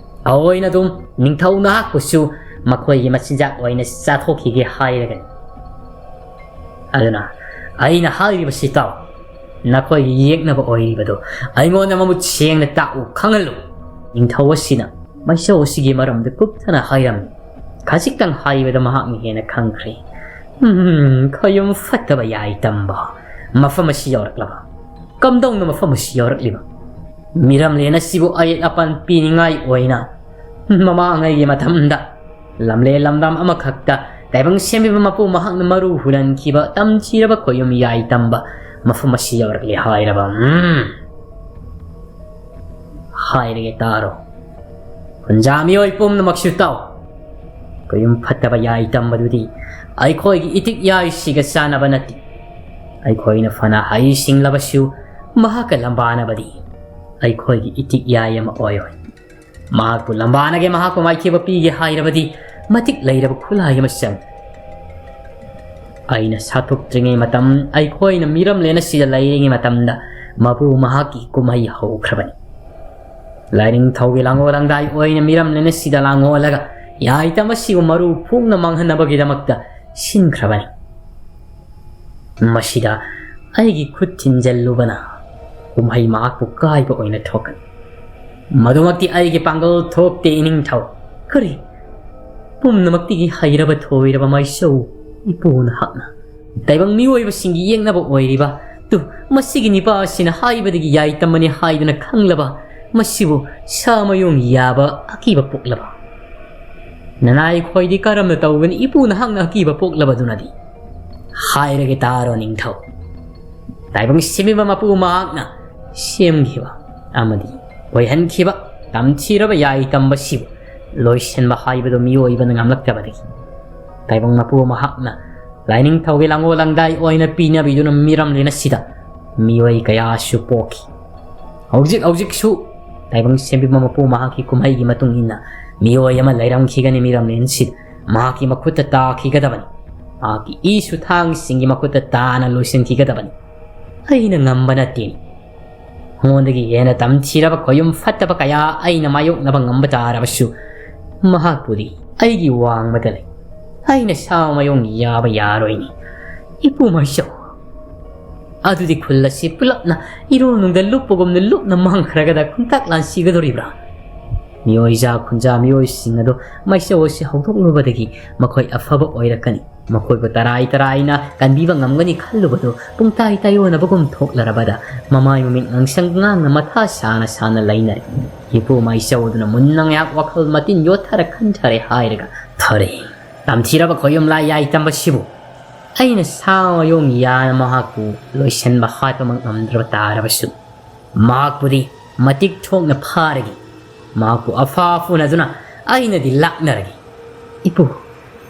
ꯑꯑꯣꯏꯅ ꯑꯗꯨꯝ ꯅꯤꯡꯊꯧ ꯅꯍꯥꯛꯄꯨꯁꯨ ꯃꯈꯣꯏꯒꯤ ꯃꯆꯤꯟꯖꯥꯛ ꯑꯣꯏꯅ ꯆꯥꯊꯣꯛꯈꯤꯒꯦ ꯍꯥꯏꯔꯒꯅꯤ꯫ ꯑꯗꯨꯅ ꯑꯩꯅ ꯍꯥꯏꯔꯤꯕꯁꯤ ꯇꯥꯎ꯫ ꯅꯈꯣꯏꯒꯤ ꯌꯦꯛꯅꯕ ꯑꯣꯏꯔꯤꯕꯗꯨ ꯑꯩꯉꯣꯟꯗ ꯃꯃꯨꯠ ꯁꯦꯡꯅ ꯇꯥꯛꯎ, ꯈꯪꯍꯜꯂꯨ꯫ ꯅꯤꯡꯊꯧ ꯑꯁꯤꯅ ꯃꯥꯏꯆꯧ ꯑꯁꯤꯒꯤ ꯃꯔꯝꯗ ꯀꯨꯞꯊꯅ ꯍꯥꯏꯔꯝꯃꯤ꯫ ꯈꯖꯤꯛꯇꯪ ꯍꯥꯏꯕꯗ ꯃꯍꯥꯛꯅ ꯍꯦꯟꯅ ꯈꯪꯈ꯭ꯔꯦ꯫ ꯎꯝ, ꯈꯣꯌꯨꯝ ꯐꯠꯇꯕ ꯌꯥꯏ ꯇꯝꯕ꯫ ꯃꯐꯝ ꯑꯁꯤ ꯌꯧꯔꯛꯂꯕ? ꯀꯝꯗꯧꯅ ꯃꯐꯝ ꯑꯁꯤ ꯌꯧꯔꯛꯂꯤꯕ? ꯃꯤꯔꯝꯂꯦꯟ ꯑꯁꯤꯕꯨ ꯑꯌꯦꯠ ꯑꯄꯟ ꯄꯤꯅꯤꯡꯉꯥꯏ ꯑꯣꯏꯅ ꯃꯃꯥꯡꯉꯩꯒꯤ ꯃꯇꯝꯗ ꯂꯝꯂꯦꯟ ꯂꯝꯗꯝ ꯑꯃꯈꯛꯇ ꯇꯥꯏꯕꯪ ꯁꯦꯝꯕꯤꯕ ꯃꯄꯨ ꯃꯍꯥꯛꯅ ꯃꯔꯨ ꯍꯨꯔꯟꯈꯤꯕ ꯇꯝꯊꯤꯔꯕ ꯈꯣꯌꯨꯝ ꯌꯥꯏ ꯇꯝꯕ ꯃꯐꯝ ꯑꯁꯤ ꯌꯧꯔꯛꯂꯦ ꯍꯥꯏꯔꯕ꯫ ꯎꯝ꯫ ꯍꯥꯏꯔꯒꯦ ꯇꯥꯔꯣ꯫ ꯈꯨꯟꯖꯥ ꯃꯤꯑꯣꯏ ꯄꯨꯝꯅꯃꯛꯁꯨ ꯇꯥꯎ꯫ ꯈꯣꯌꯨꯝ ꯐꯠꯇꯕ ꯌꯥꯏ ꯇꯝꯕꯗꯨꯗꯤ ꯑꯩꯈꯣꯏꯒꯤ ꯏꯇꯤꯛ ꯌꯥꯏꯁꯤꯒ ꯆꯥꯟꯅꯕ ꯅꯠꯇꯦ꯫ ꯑꯩꯈꯣꯏꯅ ꯐꯅ ꯍꯩ ꯁꯤꯡꯂꯕꯁꯨ ꯃꯍꯥꯛꯀ ꯂꯝꯕꯥꯅꯕꯗꯤ ꯑꯩꯈꯣꯏꯒꯤ ꯏꯇꯤꯛ ꯌꯥꯏ ꯑꯃ ꯑꯣꯏꯔꯣꯏ꯫ ꯃꯍꯥꯛꯄꯨ ꯂꯝꯕꯥꯅꯒꯦ, ꯃꯍꯥꯛꯄꯨ ꯃꯥꯏꯊꯤꯕ ꯄꯤꯒꯦ ꯍꯥꯏꯔꯕꯗꯤ ꯃꯇꯤꯛ ꯂꯩꯔꯕ ꯈꯨꯠꯂꯥꯏ ꯑꯃ ꯆꯪꯏ꯫ ꯑꯩꯅ ꯁꯥꯊꯣꯛꯇ꯭ꯔꯤꯉꯩ ꯃꯇꯝ, ꯑꯩꯈꯣꯏꯅ ꯃꯤꯔꯝꯂꯦꯟ ꯑꯁꯤꯗ ꯂꯩꯔꯤꯉꯩ ꯃꯇꯝꯗ ꯃꯄꯨ ꯃꯍꯥꯛꯀꯤ ꯀꯨꯝꯍꯩ ꯍꯧꯈ꯭ꯔꯕꯅꯤ꯫ ꯂꯥꯏꯅꯤꯡꯊꯧꯒꯤ ꯂꯥꯡꯒꯣꯜ ꯂꯥꯡꯗꯥꯏ ꯑꯣꯏꯅ ꯃꯤꯔꯝꯂꯦꯟ ꯑꯁꯤꯗ ꯂꯥꯡꯑꯣꯜꯂꯒ ꯌꯥꯏꯇꯝ ꯑꯁꯤꯕꯨ ꯃꯔꯨ ꯐꯣꯡꯅ ꯃꯥꯡꯍꯟꯅꯕꯒꯤꯗꯃꯛꯇ ꯁꯤꯟꯈ꯭ꯔꯕꯅꯤ꯫ ꯃꯁꯤꯗ ꯑꯩꯒꯤ ꯈꯨꯠ ꯊꯤꯟꯖꯜꯂꯨꯕꯅ ꯀꯨꯝꯍꯩ ꯃꯍꯥꯛꯄꯨ ꯀꯥꯏꯕ ꯑꯣꯏꯅ ꯊꯣꯛꯀꯅꯤ꯫ ꯃꯗꯨꯃꯛꯇꯤ ꯑꯩꯒꯤ ꯄꯥꯡꯒꯜ ꯊꯣꯛꯇꯦ, ꯏꯅꯤꯡꯊꯧ꯫ ꯀꯔꯤ? ꯄꯨꯝꯅꯃꯛꯇꯒꯤ ꯍꯩꯔꯕ ꯊꯣꯏꯔꯕ ꯃꯥꯏꯁꯧ ꯏꯄꯨ ꯅꯍꯥꯛꯅ ꯇꯥꯏꯕꯪ ꯃꯤꯑꯣꯏꯕꯁꯤꯡꯒꯤ ꯌꯦꯛꯅꯕ ꯑꯣꯏꯔꯤꯕ, ꯇꯨ, ꯃꯁꯤꯒꯤ ꯅꯤꯄꯥ ꯑꯁꯤꯅ ꯍꯥꯏꯕꯗꯒꯤ ꯌꯥꯏ ꯇꯝꯕꯅꯤ ꯍꯥꯏꯗꯨꯅ ꯈꯪꯂꯕ ꯃꯁꯤꯕꯨ ꯁꯥ ꯃꯌꯨꯡ ꯌꯥꯕ ꯑꯀꯤꯕ ꯄꯣꯛꯂꯕ? ꯅꯅꯥꯏ ꯈꯣꯏꯗꯤ ꯀꯔꯝꯅ ꯇꯧꯒꯅꯤ, ꯏꯄꯨ ꯅꯍꯥꯛꯅ ꯑꯀꯤꯕ ꯄꯣꯛꯂꯕꯗꯨꯅꯗꯤ? ꯍꯥꯏꯔꯒꯦ ꯇꯥꯔꯣ, ꯅꯤꯡꯊꯧ꯫ ꯇꯥꯏꯕꯪ ꯁꯦꯝꯕꯤꯕ ꯃꯄꯨ ꯃꯍꯥꯛꯅ ꯁꯦꯝꯈꯤꯕ ꯑꯃꯗꯤ ꯑꯣꯏꯍꯟꯈꯤꯕ ꯇꯝꯊꯤꯔꯕ ꯌꯥꯏ ꯇꯝꯕꯁꯤꯕꯨ ꯂꯣꯏꯁꯤꯟꯕ ꯍꯥꯏꯕꯗꯨ ꯃꯤꯑꯣꯏꯕꯅ ꯉꯝꯂꯛꯇꯕꯗꯒꯤ ꯇꯥꯏꯕꯪ ꯃꯄꯨ ꯃꯍꯥꯛꯅ ꯂꯥꯏꯅꯤꯡꯊꯧꯒꯤ ꯂꯥꯡꯒꯣꯜ ꯂꯥꯡꯗꯥꯏ ꯑꯣꯏꯅ ꯄꯤꯅꯕꯤꯗꯨꯅ ꯃꯤꯔꯝꯂꯦꯟ ꯑꯁꯤꯗ ꯃꯤꯑꯣꯏ ꯀꯌꯥꯁꯨ ꯄꯣꯛꯈꯤ꯫ ꯍꯧꯖꯤꯛ ꯍꯧꯖꯤꯛꯁꯨ ꯇꯥꯏꯕꯪ ꯁꯦꯝꯕꯤꯕ ꯃꯄꯨ ꯃꯍꯥꯛꯀꯤ ꯀꯨꯝꯍꯩꯒꯤ ꯃꯇꯨꯡ ꯏꯟꯅ ꯃꯤꯑꯣꯏ ꯑꯃ ꯂꯩꯔꯝꯈꯤꯒꯅꯤ ꯃꯤꯔꯝꯂꯦꯟꯁꯤꯗ꯫ ꯃꯍꯥꯛꯀꯤ ꯃꯈꯨꯠꯇ ꯇꯥꯈꯤꯒꯗꯕꯅꯤ꯫ ꯃꯍꯥꯛꯀꯤ ꯏꯁꯨ ꯊꯥꯡꯁꯤꯡꯒꯤ ꯃꯈꯨꯠꯇ ꯇꯥꯅ ꯂꯣꯏꯁꯤꯟꯈꯤꯒꯗꯕꯅꯤ꯫ ꯑꯩꯅ ꯉꯝꯕ ꯅꯠꯇꯦ꯫ ꯃꯉꯣꯟꯗꯒꯤ ꯍꯦꯟꯅ ꯇꯝꯊꯤꯔꯕ ꯈꯣꯌꯨꯝ ꯐꯠꯇꯕ ꯀꯌꯥ ꯑꯩꯅ ꯃꯥꯌꯣꯛꯅꯕ ꯉꯝꯕ ꯇꯥꯔꯕꯁꯨ, ꯃꯍꯥꯛꯄꯨꯗꯤ ꯑꯩꯒꯤ ꯋꯥꯡꯃꯗ ꯂꯩ꯫ ꯑꯩꯅ ꯁꯥ ꯃꯌꯨꯡ ꯌꯥꯕ ꯌꯥꯔꯣꯏꯅꯤ꯫ ꯏꯄꯨ ꯃꯥꯏꯁꯧ, ꯑꯗꯨꯗꯤ ꯈꯨꯜ ꯑꯁꯤ ꯄꯨꯂꯞꯅ ꯏꯔꯣꯜꯅꯨꯡꯗ ꯂꯨꯞꯄꯒꯨꯝꯅ ꯂꯨꯞꯅ ꯃꯥꯡꯈ꯭ꯔꯒꯗ ꯈꯨꯟꯇꯥꯛ ꯂꯥꯟꯁꯤꯒꯗꯧꯔꯤꯕ꯭ꯔꯥ? ꯃꯤꯑꯣꯏꯖꯥ ꯈꯨꯟꯖꯥ ꯃꯤꯑꯣꯏꯁꯤꯡ ꯑꯗꯨ ꯃꯥꯏꯁꯧ ꯑꯁꯤ ꯍꯧꯗꯣꯛꯂꯨꯕꯗꯒꯤ ꯃꯈꯣꯏ ꯑꯐꯕ ꯑꯣꯏꯔꯛꯀꯅꯤ꯫ ꯃꯈꯣꯏꯕꯨ ꯇꯔꯥꯏ ꯇꯔꯥꯏꯅ ꯀꯟꯕꯤꯕ ꯉꯝꯒꯅꯤ ꯈꯜꯂꯨꯕꯗꯨ ꯄꯨꯡꯇꯥꯏ ꯇꯥꯏꯑꯣꯟꯅꯕꯒꯨꯝ ꯊꯣꯛꯂꯔꯕꯗ ꯃꯃꯥꯏ ꯃꯃꯤꯠ ꯉꯥꯡꯁꯪ ꯉꯥꯡꯅ ꯃꯊꯥ ꯁꯥꯅ ꯁꯥꯅ ꯂꯩꯅꯔꯦ꯫ ꯏꯄꯨ ꯃꯥꯏꯆꯧ ꯑꯗꯨꯅ ꯃꯨꯟꯅ ꯉꯥꯏꯍꯥꯛ ꯋꯥꯈꯜ ꯃꯇꯤꯟ ꯌꯣꯠꯊꯔ ꯈꯟꯊꯔꯦ ꯍꯥꯏꯔꯒ ꯊꯔꯦ꯫ ꯇꯝꯊꯤꯔꯕ ꯈꯣꯌꯨꯝ ꯂꯥꯏ ꯌꯥꯏ ꯇꯝꯕꯁꯤꯕꯨ ꯑꯩꯅ ꯁꯥ ꯃꯌꯣꯡ ꯌꯥꯅ ꯃꯍꯥꯛꯄꯨ ꯂꯣꯏꯁꯤꯟꯕ ꯍꯥꯠꯄꯃꯛ ꯉꯝꯗ꯭ꯔꯕ ꯇꯥꯔꯕꯁꯨ, ꯃꯍꯥꯛꯄꯨꯗꯤ ꯃꯇꯤꯛ ꯊꯣꯛꯅ ꯐꯥꯔꯒꯦ꯫ ꯃꯍꯥꯛꯄꯨ ꯑꯐ ꯑꯐꯨꯅꯗꯨꯅ ꯑꯩꯅꯗꯤ ꯂꯥꯛꯅꯔꯒꯦ꯫ ꯏꯄꯨ,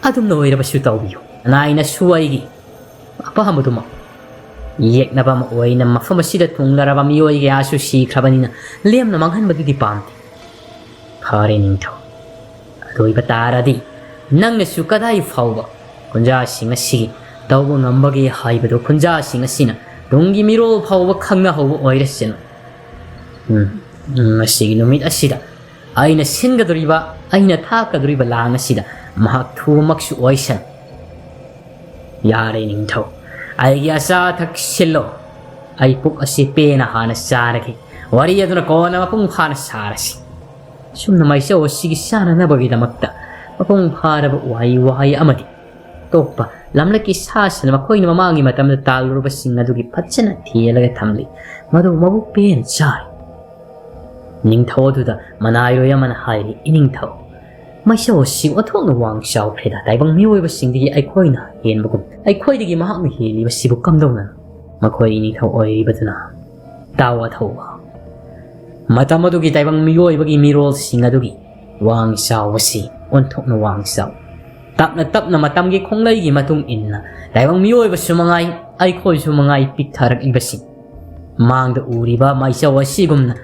ꯑꯗꯨꯝꯅ ꯑꯣꯏꯔꯕꯁꯨ ꯇꯧꯕꯤꯌꯨ꯫ ꯅꯥꯏꯅꯁꯨ ꯑꯩꯒꯤ ꯑꯄꯥꯝꯕꯗꯨꯃꯛ ꯌꯦꯛꯅꯕ ꯑꯃ ꯑꯣꯏꯅ ꯃꯐꯝ ꯑꯁꯤꯗ ꯊꯨꯡꯂꯔꯕ ꯃꯤꯑꯣꯏ ꯀꯌꯥꯁꯨ ꯁꯤꯈ꯭ꯔꯕꯅꯤꯅ ꯂꯦꯝꯅ ꯃꯥꯡꯍꯟꯕꯗꯨꯗꯤ ꯄꯥꯝꯗꯦ꯫ ꯐꯔꯦ ꯅꯤꯡꯊꯧ, ꯑꯗꯨ ꯑꯣꯏꯕ ꯇꯥꯔꯗꯤ ꯅꯪꯅꯁꯨ ꯀꯗꯥꯏ ꯐꯥꯎꯕ ꯈꯨꯟꯖꯥꯁꯤꯡ ꯑꯁꯤꯒꯤ ꯇꯧꯕ ꯉꯝꯕꯒꯦ ꯍꯥꯏꯕꯗꯨ ꯈꯨꯟꯖꯥꯁꯤꯡ ꯑꯁꯤꯅ ꯇꯨꯡꯒꯤ ꯃꯤꯔꯣꯜ ꯐꯥꯎꯕ ꯈꯪꯅꯍꯧꯕ ꯑꯣꯏꯔꯁꯅꯨ꯫ ꯎꯝ, ꯎꯝ, ꯉꯁꯤꯒꯤ ꯅꯨꯃꯤꯠ ꯑꯁꯤꯗ ꯑꯩꯅ ꯁꯤꯟꯒꯗꯧꯔꯤꯕ, ꯑꯩꯅ ꯊꯥꯛꯀꯗꯧꯔꯤꯕ ꯂꯥꯡ ꯑꯁꯤꯗ ꯃꯍꯥꯛ ꯊꯨꯕꯃꯛꯁꯨ ꯑꯣꯏꯁꯅꯨ꯫ ꯌꯥꯔꯦ ꯅꯤꯡꯊꯧ, ꯑꯩꯒꯤ ꯑꯆꯥ ꯑꯊꯛ ꯁꯤꯜꯂꯣ꯫ ꯑꯩ ꯄꯨꯛ ꯑꯁꯤ ꯄꯦꯟꯅ ꯍꯥꯟꯅ ꯆꯥꯔꯒꯦ, ꯋꯥꯔꯤ ꯑꯗꯨꯅ ꯀꯣꯟꯅ ꯃꯄꯨꯡ ꯐꯥꯅ ꯁꯥꯔꯁꯤ꯫ ꯁꯨꯝꯅ ꯃꯥꯏꯆꯧ ꯑꯁꯤꯒꯤ ꯆꯥꯅꯅꯕꯒꯤꯗꯃꯛꯇ ꯃꯄꯨꯡ ꯐꯥꯔꯕ ꯋꯥꯍꯩ ꯋꯥꯍꯩ ꯑꯃꯗꯤ ꯑꯇꯣꯞꯄ ꯂꯝꯂꯛꯀꯤ ꯁꯥꯁꯤꯡꯅ ꯃꯈꯣꯏꯅ ꯃꯃꯥꯡꯒꯤ ꯃꯇꯝꯗ ꯇꯥꯜꯂꯨꯔꯕꯁꯤꯡ ꯑꯗꯨꯒꯤ ꯐꯖꯅ ꯊꯤꯍꯜꯂꯒ ꯊꯝꯂꯤ꯫ ꯃꯗꯨ ꯃꯕꯨꯛ ꯄꯦꯟꯅ ꯆꯥꯔꯤ꯫ ꯅꯤꯡꯊꯧ ꯑꯗꯨꯗ ꯃꯅꯥꯏꯔꯣꯏ ꯑꯃꯅ ꯍꯥꯏꯔꯤ, "ꯏꯅꯤꯡꯊꯧ, ꯃꯥꯏꯆꯧ ꯑꯁꯤ ꯑꯣꯟꯊꯣꯛꯅ ꯋꯥꯡ ꯆꯥꯎꯈ꯭ꯔꯦꯗ꯫ ꯇꯥꯏꯕꯪ ꯃꯤꯑꯣꯏꯕꯁꯤꯡꯗꯒꯤ ꯑꯩꯈꯣꯏꯅ ꯍꯦꯟꯕꯒꯨꯝ ꯑꯩꯈꯣꯏꯗꯒꯤ ꯃꯍꯥꯛꯅ ꯍꯦꯜꯂꯤꯕꯁꯤꯕꯨ ꯀꯝꯗꯧꯅꯅꯣ?" ꯃꯈꯣꯏ ꯏꯅꯤꯡꯊꯧ ꯑꯣꯏꯔꯤꯕꯗꯨꯅ, "ꯇꯥꯎ ꯑꯊꯧꯕ, ꯃꯇꯝ ꯑꯗꯨꯒꯤ ꯇꯥꯏꯕꯪ ꯃꯤꯑꯣꯏꯕꯒꯤ ꯃꯤꯔꯣꯜꯁꯤꯡ ꯑꯗꯨꯒꯤ ꯋꯥꯡ ꯆꯥꯎꯕꯁꯤ ꯑꯣꯟꯊꯣꯛꯅ ꯋꯥꯡ ꯆꯥꯎ꯫ ꯇꯞꯅ ꯇꯞꯅ ꯃꯇꯝꯒꯤ ꯈꯣꯡꯂꯩꯒꯤ ꯃꯇꯨꯡ ꯏꯟꯅ ꯇꯥꯏꯕꯪ ꯃꯤꯑꯣꯏꯕꯁꯨ ꯃꯉꯥꯏ, ꯑꯩꯈꯣꯏꯁꯨ ꯃꯉꯥꯏ ꯄꯤꯛꯊꯔꯛꯂꯤꯕꯁꯤ꯫ ꯃꯥꯡꯗ ꯎꯔꯤꯕ ꯃꯥꯏꯆꯧ ꯑꯁꯤꯒꯨꯝꯅ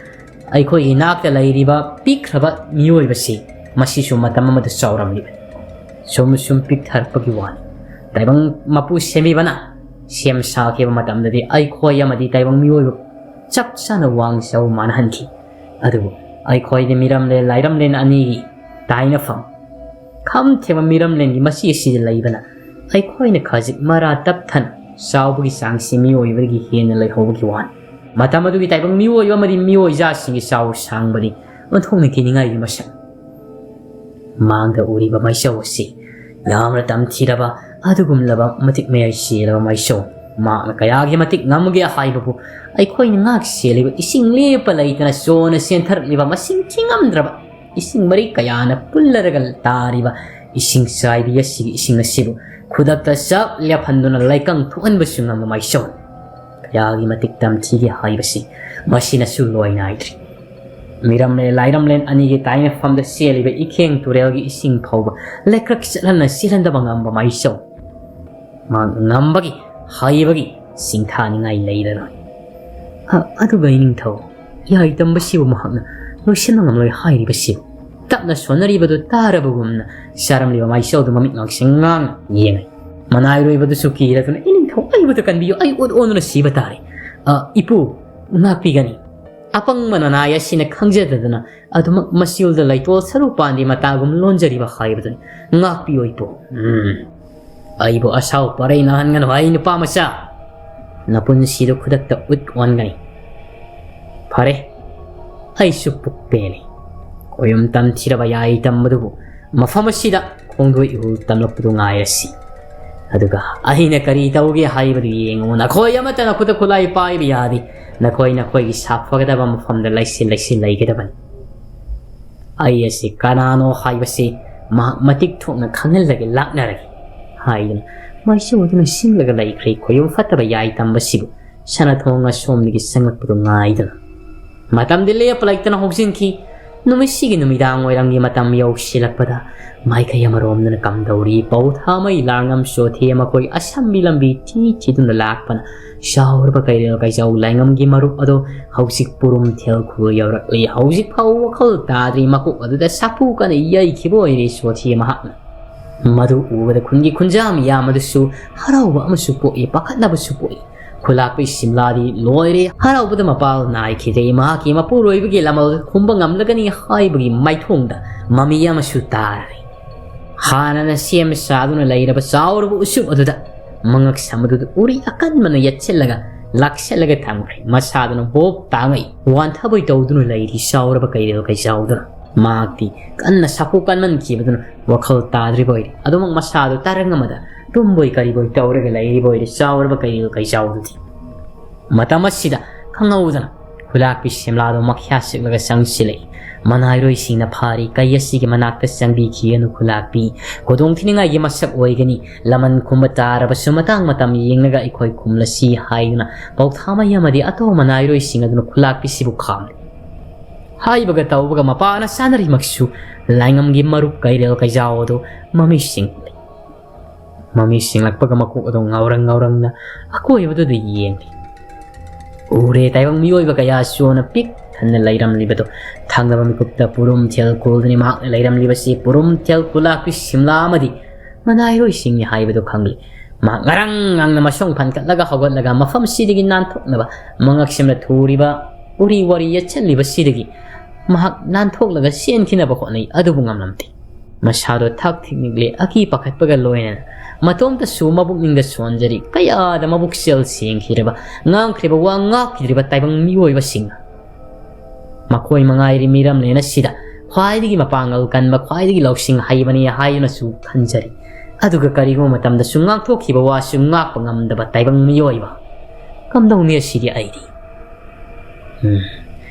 ꯑꯩꯈꯣꯏꯒꯤ ꯅꯥꯛꯇ ꯂꯩꯔꯤꯕ ꯄꯤꯛꯈ꯭ꯔꯕ ꯃꯤꯑꯣꯏꯕꯁꯤ ꯃꯁꯤꯁꯨ ꯃꯇꯝ ꯑꯃꯗ ꯆꯥꯎꯔꯝꯂꯤꯕꯅꯤ꯫ ꯁꯨꯝ ꯁꯨꯝ ꯄꯤꯛꯊꯔꯛꯄꯒꯤ ꯋꯥꯅꯤ꯫ ꯇꯥꯏꯕꯪ ꯃꯄꯨ ꯁꯦꯝꯕꯤꯕꯅ ꯁꯦꯝ ꯁꯥꯈꯤꯕ ꯃꯇꯝꯗꯗꯤ ꯑꯩꯈꯣꯏ ꯑꯃꯗꯤ ꯇꯥꯏꯕꯪ ꯃꯤꯑꯣꯏꯕ ꯆꯞ ꯆꯥꯅ ꯋꯥꯡ ꯆꯥꯎ ꯃꯥꯟꯅꯍꯟꯈꯤ꯫ ꯑꯗꯨꯕꯨ ꯑꯩꯈꯣꯏꯗꯤ ꯃꯤꯔꯝꯂꯦꯟ ꯂꯥꯏꯔꯝꯂꯦꯟ ꯑꯅꯤꯒꯤ ꯇꯥꯏꯅꯐꯝ, ꯈꯝ ꯊꯦꯡꯕ ꯃꯤꯔꯝꯂꯦꯟꯒꯤ ꯃꯆꯤ ꯑꯁꯤꯗ ꯂꯩꯕꯅ ꯑꯩꯈꯣꯏꯅ ꯈꯖꯤꯛ ꯃꯔꯥ ꯇꯞꯊꯅ ꯆꯥꯎꯕꯒꯤ ꯆꯥꯡꯁꯤ ꯃꯤꯑꯣꯏꯕꯗꯒꯤ ꯍꯦꯟꯅ ꯂꯩꯍꯧꯕꯒꯤ ꯋꯥꯅꯤ꯫ ꯃꯇꯝ ꯑꯗꯨꯒꯤ ꯇꯥꯏꯕꯪ ꯃꯤꯑꯣꯏꯕ ꯑꯃꯗꯤ ꯃꯤꯑꯣꯏꯖꯥꯠꯁꯤꯡꯒꯤ ꯆꯥꯎ ꯁꯥꯡꯕꯗꯤ ꯑꯣꯟꯊꯣꯛꯅ ꯀꯤꯅꯤꯡꯉꯥꯏꯒꯤ ꯃꯁꯛ꯫ ꯃꯥꯡꯗ ꯎꯔꯤꯕ ꯃꯥꯏꯆꯧ ꯑꯁꯤ ꯌꯥꯝꯅ ꯇꯝꯊꯤꯔꯕ ꯑꯗꯨꯒꯨꯝꯂꯕ ꯃꯇꯤꯛ ꯃꯌꯥꯏ ꯆꯦꯜꯂꯕ ꯃꯥꯏꯆꯧ꯫ ꯃꯍꯥꯛꯅ ꯀꯌꯥꯒꯤ ꯃꯇꯤꯛ ꯉꯝꯒꯦ ꯍꯥꯏꯕꯕꯨ ꯑꯩꯈꯣꯏꯅ ꯉꯥꯛ ꯁꯦꯜꯂꯤꯕ ꯏꯁꯤꯡ ꯂꯦꯞꯄ ꯂꯩꯇꯅ ꯆꯣꯟꯅ ꯆꯦꯟꯊꯔꯛꯂꯤꯕ ꯃꯁꯤꯡ ꯊꯤꯉꯝꯗ꯭ꯔꯕ ꯏꯁꯤꯡ ꯃꯔꯤꯛ ꯀꯌꯥꯅ ꯄꯨꯜꯂꯔꯒ ꯇꯥꯔꯤꯕ ꯏꯁꯤꯡ ꯆꯥꯏꯕꯤ ꯑꯁꯤꯒꯤ ꯏꯁꯤꯡ ꯑꯁꯤꯕꯨ ꯈꯨꯗꯛꯇ ꯆꯞ ꯂꯦꯞꯍꯟꯗꯨꯅ ꯂꯩꯀꯪ ꯊꯣꯛꯍꯟꯕꯁꯨ ꯉꯝꯕ ꯃꯥꯏꯁꯧ꯫ ꯀꯌꯥꯒꯤ ꯃꯇꯤꯛ ꯇꯝꯊꯤꯒꯦ ꯍꯥꯏꯕꯁꯤ ꯃꯁꯤꯅꯁꯨ ꯂꯣꯏ ꯅꯥꯏꯗ꯭ꯔꯤ꯫ ꯃꯤꯔꯝꯂꯦꯟ ꯂꯥꯏꯔꯝꯂꯦꯟ ꯑꯅꯤꯒꯤ ꯇꯥꯏꯅꯐꯝꯗ ꯆꯦꯜꯂꯤꯕ ꯏꯈꯦꯡ ꯇꯨꯔꯦꯜꯒꯤ ꯏꯁꯤꯡ ꯐꯥꯎꯕ ꯂꯩꯀ꯭ꯔꯛ ꯆꯠꯍꯟꯅ ꯆꯦꯜꯍꯟꯗꯕ ꯉꯝꯕ ꯃꯥꯏꯁꯧ꯫ ꯃꯍꯥꯛꯅ ꯉꯝꯕꯒꯤ, ꯍꯩꯕꯒꯤ ꯁꯤꯡꯊꯥꯅꯤꯡꯉꯥꯏ ꯂꯩꯔꯔꯣꯏ꯫ ꯑ-, ꯑꯗꯨꯒ ꯏꯅꯤꯡꯊꯧ, ꯌꯥꯏ ꯇꯝꯕꯁꯤꯕꯨ ꯃꯍꯥꯛꯅ ꯂꯣꯏꯁꯤꯟꯕ ꯉꯝꯂꯣꯏ ꯍꯥꯏꯔꯤꯕꯁꯤꯕꯨ ꯇꯞꯅ ꯁꯣꯟꯅꯔꯤꯕꯗꯨ ꯇꯥꯔꯕꯒꯨꯝꯅ ꯆꯥꯔꯝꯂꯤꯕ ꯃꯥꯏꯁꯧꯗꯨ ꯃꯃꯤꯠ ꯉꯥꯡꯁꯪ ꯉꯥꯡꯅ ꯌꯦꯡꯉꯤ꯫ ꯃꯅꯥꯏꯔꯣꯏꯕꯗꯨꯁꯨ ꯀꯤꯔꯗꯨꯅ, "ꯏꯅꯤꯡꯊꯧ, ꯑꯩꯕꯨꯗ ꯀꯟꯕꯤꯌꯨ, ꯑꯩ ꯑꯣꯠ ꯑꯣꯟꯗꯨꯅ ꯁꯤꯕ ꯇꯥꯔꯦ꯫ ꯑ, ꯏꯄꯨ, ꯉꯥꯛꯄꯤꯒꯅꯤ꯫ ꯑꯄꯪꯕ ꯅꯅꯥꯏ ꯑꯁꯤꯅ ꯈꯪꯖꯗꯗꯅ ꯑꯗꯨꯃꯛ ꯃꯆꯤꯜꯗ ꯂꯩꯇꯣꯜ ꯁꯔꯨ ꯄꯥꯟꯗꯤ ꯃꯇꯥꯒꯨꯝ ꯂꯣꯟꯖꯔꯤꯕ ꯍꯥꯏꯕꯗꯨꯅꯤ꯫ ꯉꯥꯛꯄꯤꯌꯨ ꯏꯄꯨ꯫ ꯎꯝ꯫ ꯑꯩꯕꯨ ꯑꯁꯥꯎ ꯄꯔꯩ ꯅꯥꯍꯟꯒꯅꯨ, ꯑꯩ ꯅꯨꯄꯥ ꯃꯆꯥ꯫ ꯅꯄꯨꯟꯁꯤꯗꯨ ꯈꯨꯗꯛꯇ ꯎꯠ ꯑꯣꯟꯒꯅꯤ꯫ ꯐꯔꯦ, ꯑꯩꯁꯨ ꯄꯨꯛ ꯄꯦꯜꯂꯤ꯫ ꯈꯣꯏꯌꯨꯝ ꯇꯝꯊꯤꯔꯕ ꯌꯥꯏ ꯇꯝꯕꯗꯨꯕꯨ ꯃꯐꯝ ꯑꯁꯤꯗ ꯈꯣꯡꯗꯣꯏ ꯏꯍꯨꯜ ꯇꯝꯂꯛꯄꯗꯨ ꯉꯥꯏꯔꯁꯤ꯫ ꯑꯗꯨꯒ ꯑꯩꯅ ꯀꯔꯤ ꯇꯧꯒꯦ ꯍꯥꯏꯕꯗꯨ ꯌꯦꯡꯉꯨ꯫ ꯅꯈꯣꯏ ꯑꯃꯠꯇꯅ ꯈꯨꯠꯇ ꯈꯨꯠꯂꯥꯏ ꯄꯥꯏꯕ ꯌꯥꯗꯦ꯫ ꯅꯈꯣꯏ ꯅꯈꯣꯏꯒꯤ ꯁꯥꯐꯒꯗꯕ ꯃꯐꯝꯗ ꯂꯩꯁꯤꯜ ꯂꯩꯁꯤꯜ ꯂꯩꯒꯗꯕꯅꯤ꯫ ꯑꯩ ꯑꯁꯤ ꯀꯅꯥꯅꯣ ꯍꯥꯏꯕꯁꯤ ꯃꯍꯥꯛ ꯃꯇꯤꯛ ꯊꯣꯛꯅ ꯈꯪꯍꯜꯂꯒꯦ, ꯂꯥꯛꯅꯔꯒꯦ" ꯍꯥꯏꯗꯨꯅ ꯃꯥꯏꯁꯧ ꯑꯗꯨꯅ ꯁꯤꯡꯂꯒ ꯂꯩꯈ꯭ꯔꯦ꯫ ꯈꯣꯏꯌꯨꯝ ꯐꯠꯇꯕ ꯌꯥꯏ ꯇꯝꯕꯁꯤꯕꯨ ꯁꯅꯥꯊꯣꯡ ꯑꯁꯣꯝꯗꯒꯤ ꯆꯪꯂꯛꯄꯗꯨ ꯉꯥꯏꯗꯨꯅ꯫ ꯃꯇꯝꯗꯤ ꯂꯦꯞꯄ ꯂꯩꯇꯅ ꯍꯧꯖꯤꯟꯈꯤ꯫ ꯅꯨꯃꯤꯠꯁꯤꯒꯤ ꯅꯨꯃꯤꯗꯥꯡ ꯋꯥꯏꯔꯝꯒꯤ ꯃꯇꯝ ꯌꯧꯁꯤꯜꯂꯛꯄꯗ ꯃꯥꯏꯀꯩ ꯑꯃꯔꯣꯝꯗꯅ ꯀꯝꯗꯧꯔꯤ ꯄꯧꯊꯥꯃꯩ ꯂꯥꯡꯉꯝ ꯆꯣꯊꯦ ꯃꯈꯣꯏ ꯑꯁꯝꯕꯤ ꯂꯝꯕꯤ ꯊꯤ ꯊꯤꯗꯨꯅ ꯂꯥꯛꯄꯅ ꯆꯥꯎꯔꯕ ꯀꯩꯔꯦꯜ ꯀꯩꯖꯧ ꯂꯥꯏꯉꯝꯒꯤ ꯃꯔꯨꯞ ꯑꯗꯣ ꯍꯧꯖꯤꯛ ꯄꯨꯔꯨꯝ ꯊꯦꯜ ꯈꯨꯜ ꯌꯧꯔꯛꯂꯤ꯫ ꯍꯧꯖꯤꯛ ꯐꯥꯎ ꯋꯥꯈꯜ ꯇꯥꯗ꯭ꯔꯤ꯫ ꯃꯀꯣꯛ ꯑꯗꯨꯗ ꯁꯥꯐꯨ ꯀꯟꯅ ꯌꯩꯈꯤꯕ ꯑꯣꯏꯔꯦ ꯆꯣꯊꯦ ꯃꯍꯥꯛꯅ꯫ ꯃꯗꯨ ꯎꯕꯗ ꯈꯨꯟꯒꯤ ꯈꯨꯟꯖꯥ ꯃꯤꯌꯥꯝ ꯑꯗꯨꯁꯨ ꯍꯔꯥꯎꯕ ꯑꯃꯁꯨ ꯄꯣꯛꯏ, ꯄꯥꯈꯠꯅꯕꯁꯨ ꯄꯣꯛꯏ꯫ ꯈꯨꯂꯥꯛꯄꯤ ꯁꯤꯝꯂꯥꯗꯤ ꯂꯣꯏꯔꯦ, ꯍꯔꯥꯎꯕꯗ ꯃꯄꯥꯜ ꯅꯥꯏꯈꯤꯗ꯭ꯔꯦ꯫ ꯃꯍꯥꯛꯀꯤ ꯃꯄꯨꯔꯣꯏꯕꯒꯤ ꯂꯃꯜ ꯈꯨꯝꯕ ꯉꯝꯂꯒꯅꯤ ꯍꯥꯏꯕꯒꯤ ꯃꯥꯏꯊꯣꯡꯗ ꯃꯃꯤ ꯑꯃꯁꯨ ꯇꯥꯔꯦ꯫ ꯍꯥꯟꯅꯅ ꯁꯦꯝ ꯁꯥꯗꯨꯅ ꯂꯩꯔꯕ ꯆꯥꯎꯔꯕ ꯎꯆꯨꯞ ꯑꯗꯨꯗ ꯃꯉꯛ ꯁꯝ ꯑꯗꯨꯗ ꯎꯔꯤ ꯑꯀꯟꯕꯅ ꯌꯦꯠꯁꯤꯜꯂꯒ ꯂꯥꯛꯁꯤꯜꯂꯒ ꯊꯝꯈ꯭ꯔꯦ꯫ ꯃꯁꯥꯗꯨꯅ ꯕꯣꯞ ꯇꯥꯉꯩ ꯋꯥꯟꯊꯕꯣꯏ ꯇꯧꯗꯨꯅ ꯂꯩꯔꯤ ꯆꯥꯎꯔꯕ ꯀꯩꯔꯦꯜ ꯀꯩꯆꯥꯎꯗꯨꯅ꯫ ꯃꯍꯥꯛꯇꯤ ꯀꯟꯅ ꯁꯥꯐꯨ ꯀꯟꯃꯟꯈꯤꯕꯗꯨꯅ ꯋꯥꯈꯜ ꯇꯥꯗ꯭ꯔꯤꯕ ꯑꯣꯏꯔꯦ꯫ ꯑꯗꯨꯃꯛ ꯃꯁꯥꯗꯨ ꯇꯔꯪ ꯑꯃꯗ ꯇꯨꯝꯕꯣꯏ ꯀꯔꯤꯕꯣꯏ ꯇꯧꯔꯒ ꯂꯩꯔꯤꯕ ꯑꯣꯏꯔꯦ ꯆꯥꯎꯔꯕ ꯀꯩꯔꯦꯜ ꯀꯩꯆꯥꯎꯗꯨꯗꯤ꯫ ꯃꯇꯝ ꯑꯁꯤꯗ ꯈꯪꯍꯧꯗꯅ ꯈꯨꯂꯥꯛꯄꯤ ꯁꯤꯝꯂꯥꯗꯨ ꯃꯈ꯭ꯌꯥ ꯆꯤꯛꯂꯒ ꯆꯪꯁꯤꯜꯂꯛꯏ꯫ ꯃꯅꯥꯏꯔꯣꯏꯁꯤꯡꯅ ꯐꯥꯔꯤ ꯀꯩ ꯑꯁꯤꯒꯤ ꯃꯅꯥꯛꯇ ꯆꯪꯕꯤꯈꯤꯒꯅꯨ ꯈꯨꯂꯥꯛꯄꯤ꯫ ꯈꯨꯗꯣꯡꯊꯤꯅꯤꯡꯉꯥꯏꯒꯤ ꯃꯁꯛ ꯑꯣꯏꯒꯅꯤ꯫ ꯂꯃꯟ ꯈꯨꯝꯕ ꯇꯥꯔꯕꯁꯨ ꯃꯇꯥꯡ ꯃꯇꯝ ꯌꯦꯡꯂꯒ ꯑꯩꯈꯣꯏ ꯈꯨꯝꯂꯁꯤ ꯍꯥꯏꯗꯨꯅ ꯄꯧꯊꯥꯃꯩ ꯑꯃꯗꯤ ꯑꯇꯣꯞꯄ ꯃꯅꯥꯏꯔꯣꯏꯁꯤꯡ ꯑꯗꯨꯅ ꯈꯨꯂꯥꯛꯄꯤꯁꯤꯕꯨ ꯈꯥꯝꯂꯤ꯫ ꯍꯥꯏꯕꯒ ꯇꯧꯕꯒ ꯃꯄꯥꯅ ꯆꯥꯅꯔꯤꯃꯛꯁꯨ ꯂꯥꯏꯉꯝꯒꯤ ꯃꯔꯨꯞ ꯀꯩꯔꯦꯜ ꯀꯩꯖꯥꯎ ꯑꯗꯨ ꯃꯃꯤꯁꯤꯡ ꯃꯃꯤ ꯁꯤꯡꯂꯛꯄꯒ ꯃꯀꯣꯛ ꯑꯗꯨ ꯉꯥꯎꯔꯪ ꯉꯥꯎꯔꯪꯅ ꯑꯀꯣꯏꯕꯗꯨꯗ ꯌꯦꯡꯂꯤ꯫ ꯎꯔꯦ ꯇꯥꯏꯕꯪ ꯃꯤꯑꯣꯏꯕ ꯀꯌꯥ ꯆꯣꯟꯅ ꯄꯤꯛ ꯊꯟꯅ ꯂꯩꯔꯝꯂꯤꯕꯗꯨ꯫ ꯊꯪꯅꯕ ꯃꯤꯀꯨꯞꯇ ꯄꯨꯔꯨꯝ ꯊꯦꯜ ꯀꯣꯜꯗꯨꯅꯤ ꯃꯍꯥꯛꯅ ꯂꯩꯔꯝꯂꯤꯕꯁꯤ꯫ ꯄꯨꯔꯨꯝ ꯊꯦꯜ ꯈꯨꯂꯥꯛꯄꯤ ꯁꯤꯝꯂꯥ ꯑꯃꯗꯤ ꯃꯅꯥꯏꯔꯣꯏꯁꯤꯡꯅꯤ ꯍꯥꯏꯕꯗꯨ ꯈꯪꯂꯤ꯫ ꯃꯍꯥꯛ ꯉꯔꯪ ꯉꯪꯅ ꯃꯁꯣꯡ ꯐꯟꯀꯠꯂꯒ ꯍꯧꯒꯠꯂꯒ ꯃꯐꯝꯁꯤꯗꯒꯤ ꯅꯥꯟꯊꯣꯛꯅꯕ ꯃꯉꯛ ꯁꯦꯝꯅ ꯊꯨꯔꯤꯕ ꯎꯔꯤ ꯋꯥꯔꯤ ꯌꯦꯠꯁꯤꯜꯂꯤꯕꯁꯤꯗꯒꯤ ꯃꯍꯥꯛ ꯅꯥꯟꯊꯣꯛꯂꯒ ꯆꯦꯟꯈꯤꯅꯕ ꯍꯣꯠꯅꯩ, ꯑꯗꯨꯕꯨ ꯉꯝꯂꯝꯗꯦ꯫ ꯃꯁꯥꯗꯣ ꯊꯛ ꯊꯤꯛ ꯅꯤꯛꯂꯦ, ꯑꯀꯤ ꯄꯥꯈꯠꯄꯒ ꯂꯣꯏꯅꯅ ꯃꯇꯣꯝꯇꯁꯨ ꯃꯕꯨꯛꯅꯤꯡꯗ ꯁꯣꯟꯖꯔꯤ꯫ ꯀꯌꯥꯗ ꯃꯕꯨꯛꯆꯦꯜ ꯁꯦꯡꯈꯤꯗ꯭ꯔꯕ, ꯉꯥꯡꯈ꯭ꯔꯤꯕ ꯋꯥ ꯉꯥꯛꯈꯤꯗ꯭ꯔꯤꯕ ꯇꯥꯏꯕꯪ ꯃꯤꯑꯣꯏꯕꯁꯤꯡ꯫ ꯃꯈꯣꯏ ꯃꯉꯥꯏꯔꯤ ꯃꯤꯔꯝꯂꯦꯟ ꯑꯁꯤꯗ ꯈ꯭ꯋꯥꯏꯗꯒꯤ ꯃꯄꯥꯡꯒꯜ ꯀꯟꯕ, ꯈ꯭ꯋꯥꯏꯗꯒꯤ ꯂꯧꯁꯤꯡ ꯍꯩꯕꯅꯤ ꯍꯥꯏꯗꯨꯅꯁꯨ ꯈꯟꯖꯔꯤ꯫ ꯑꯗꯨꯒ ꯀꯔꯤꯒꯨꯝꯕ ꯃꯇꯝꯗꯁꯨ ꯉꯥꯛꯊꯣꯛꯈꯤꯕ ꯋꯥꯁꯨ ꯉꯥꯛꯄ ꯉꯝꯗꯕ ꯇꯥꯏꯕꯪ ꯃꯤꯑꯣꯏꯕ꯫ ꯀꯝꯗꯧꯅꯤ ꯑꯁꯤꯗꯤ ꯑꯩꯗꯤ? ꯎꯝ꯫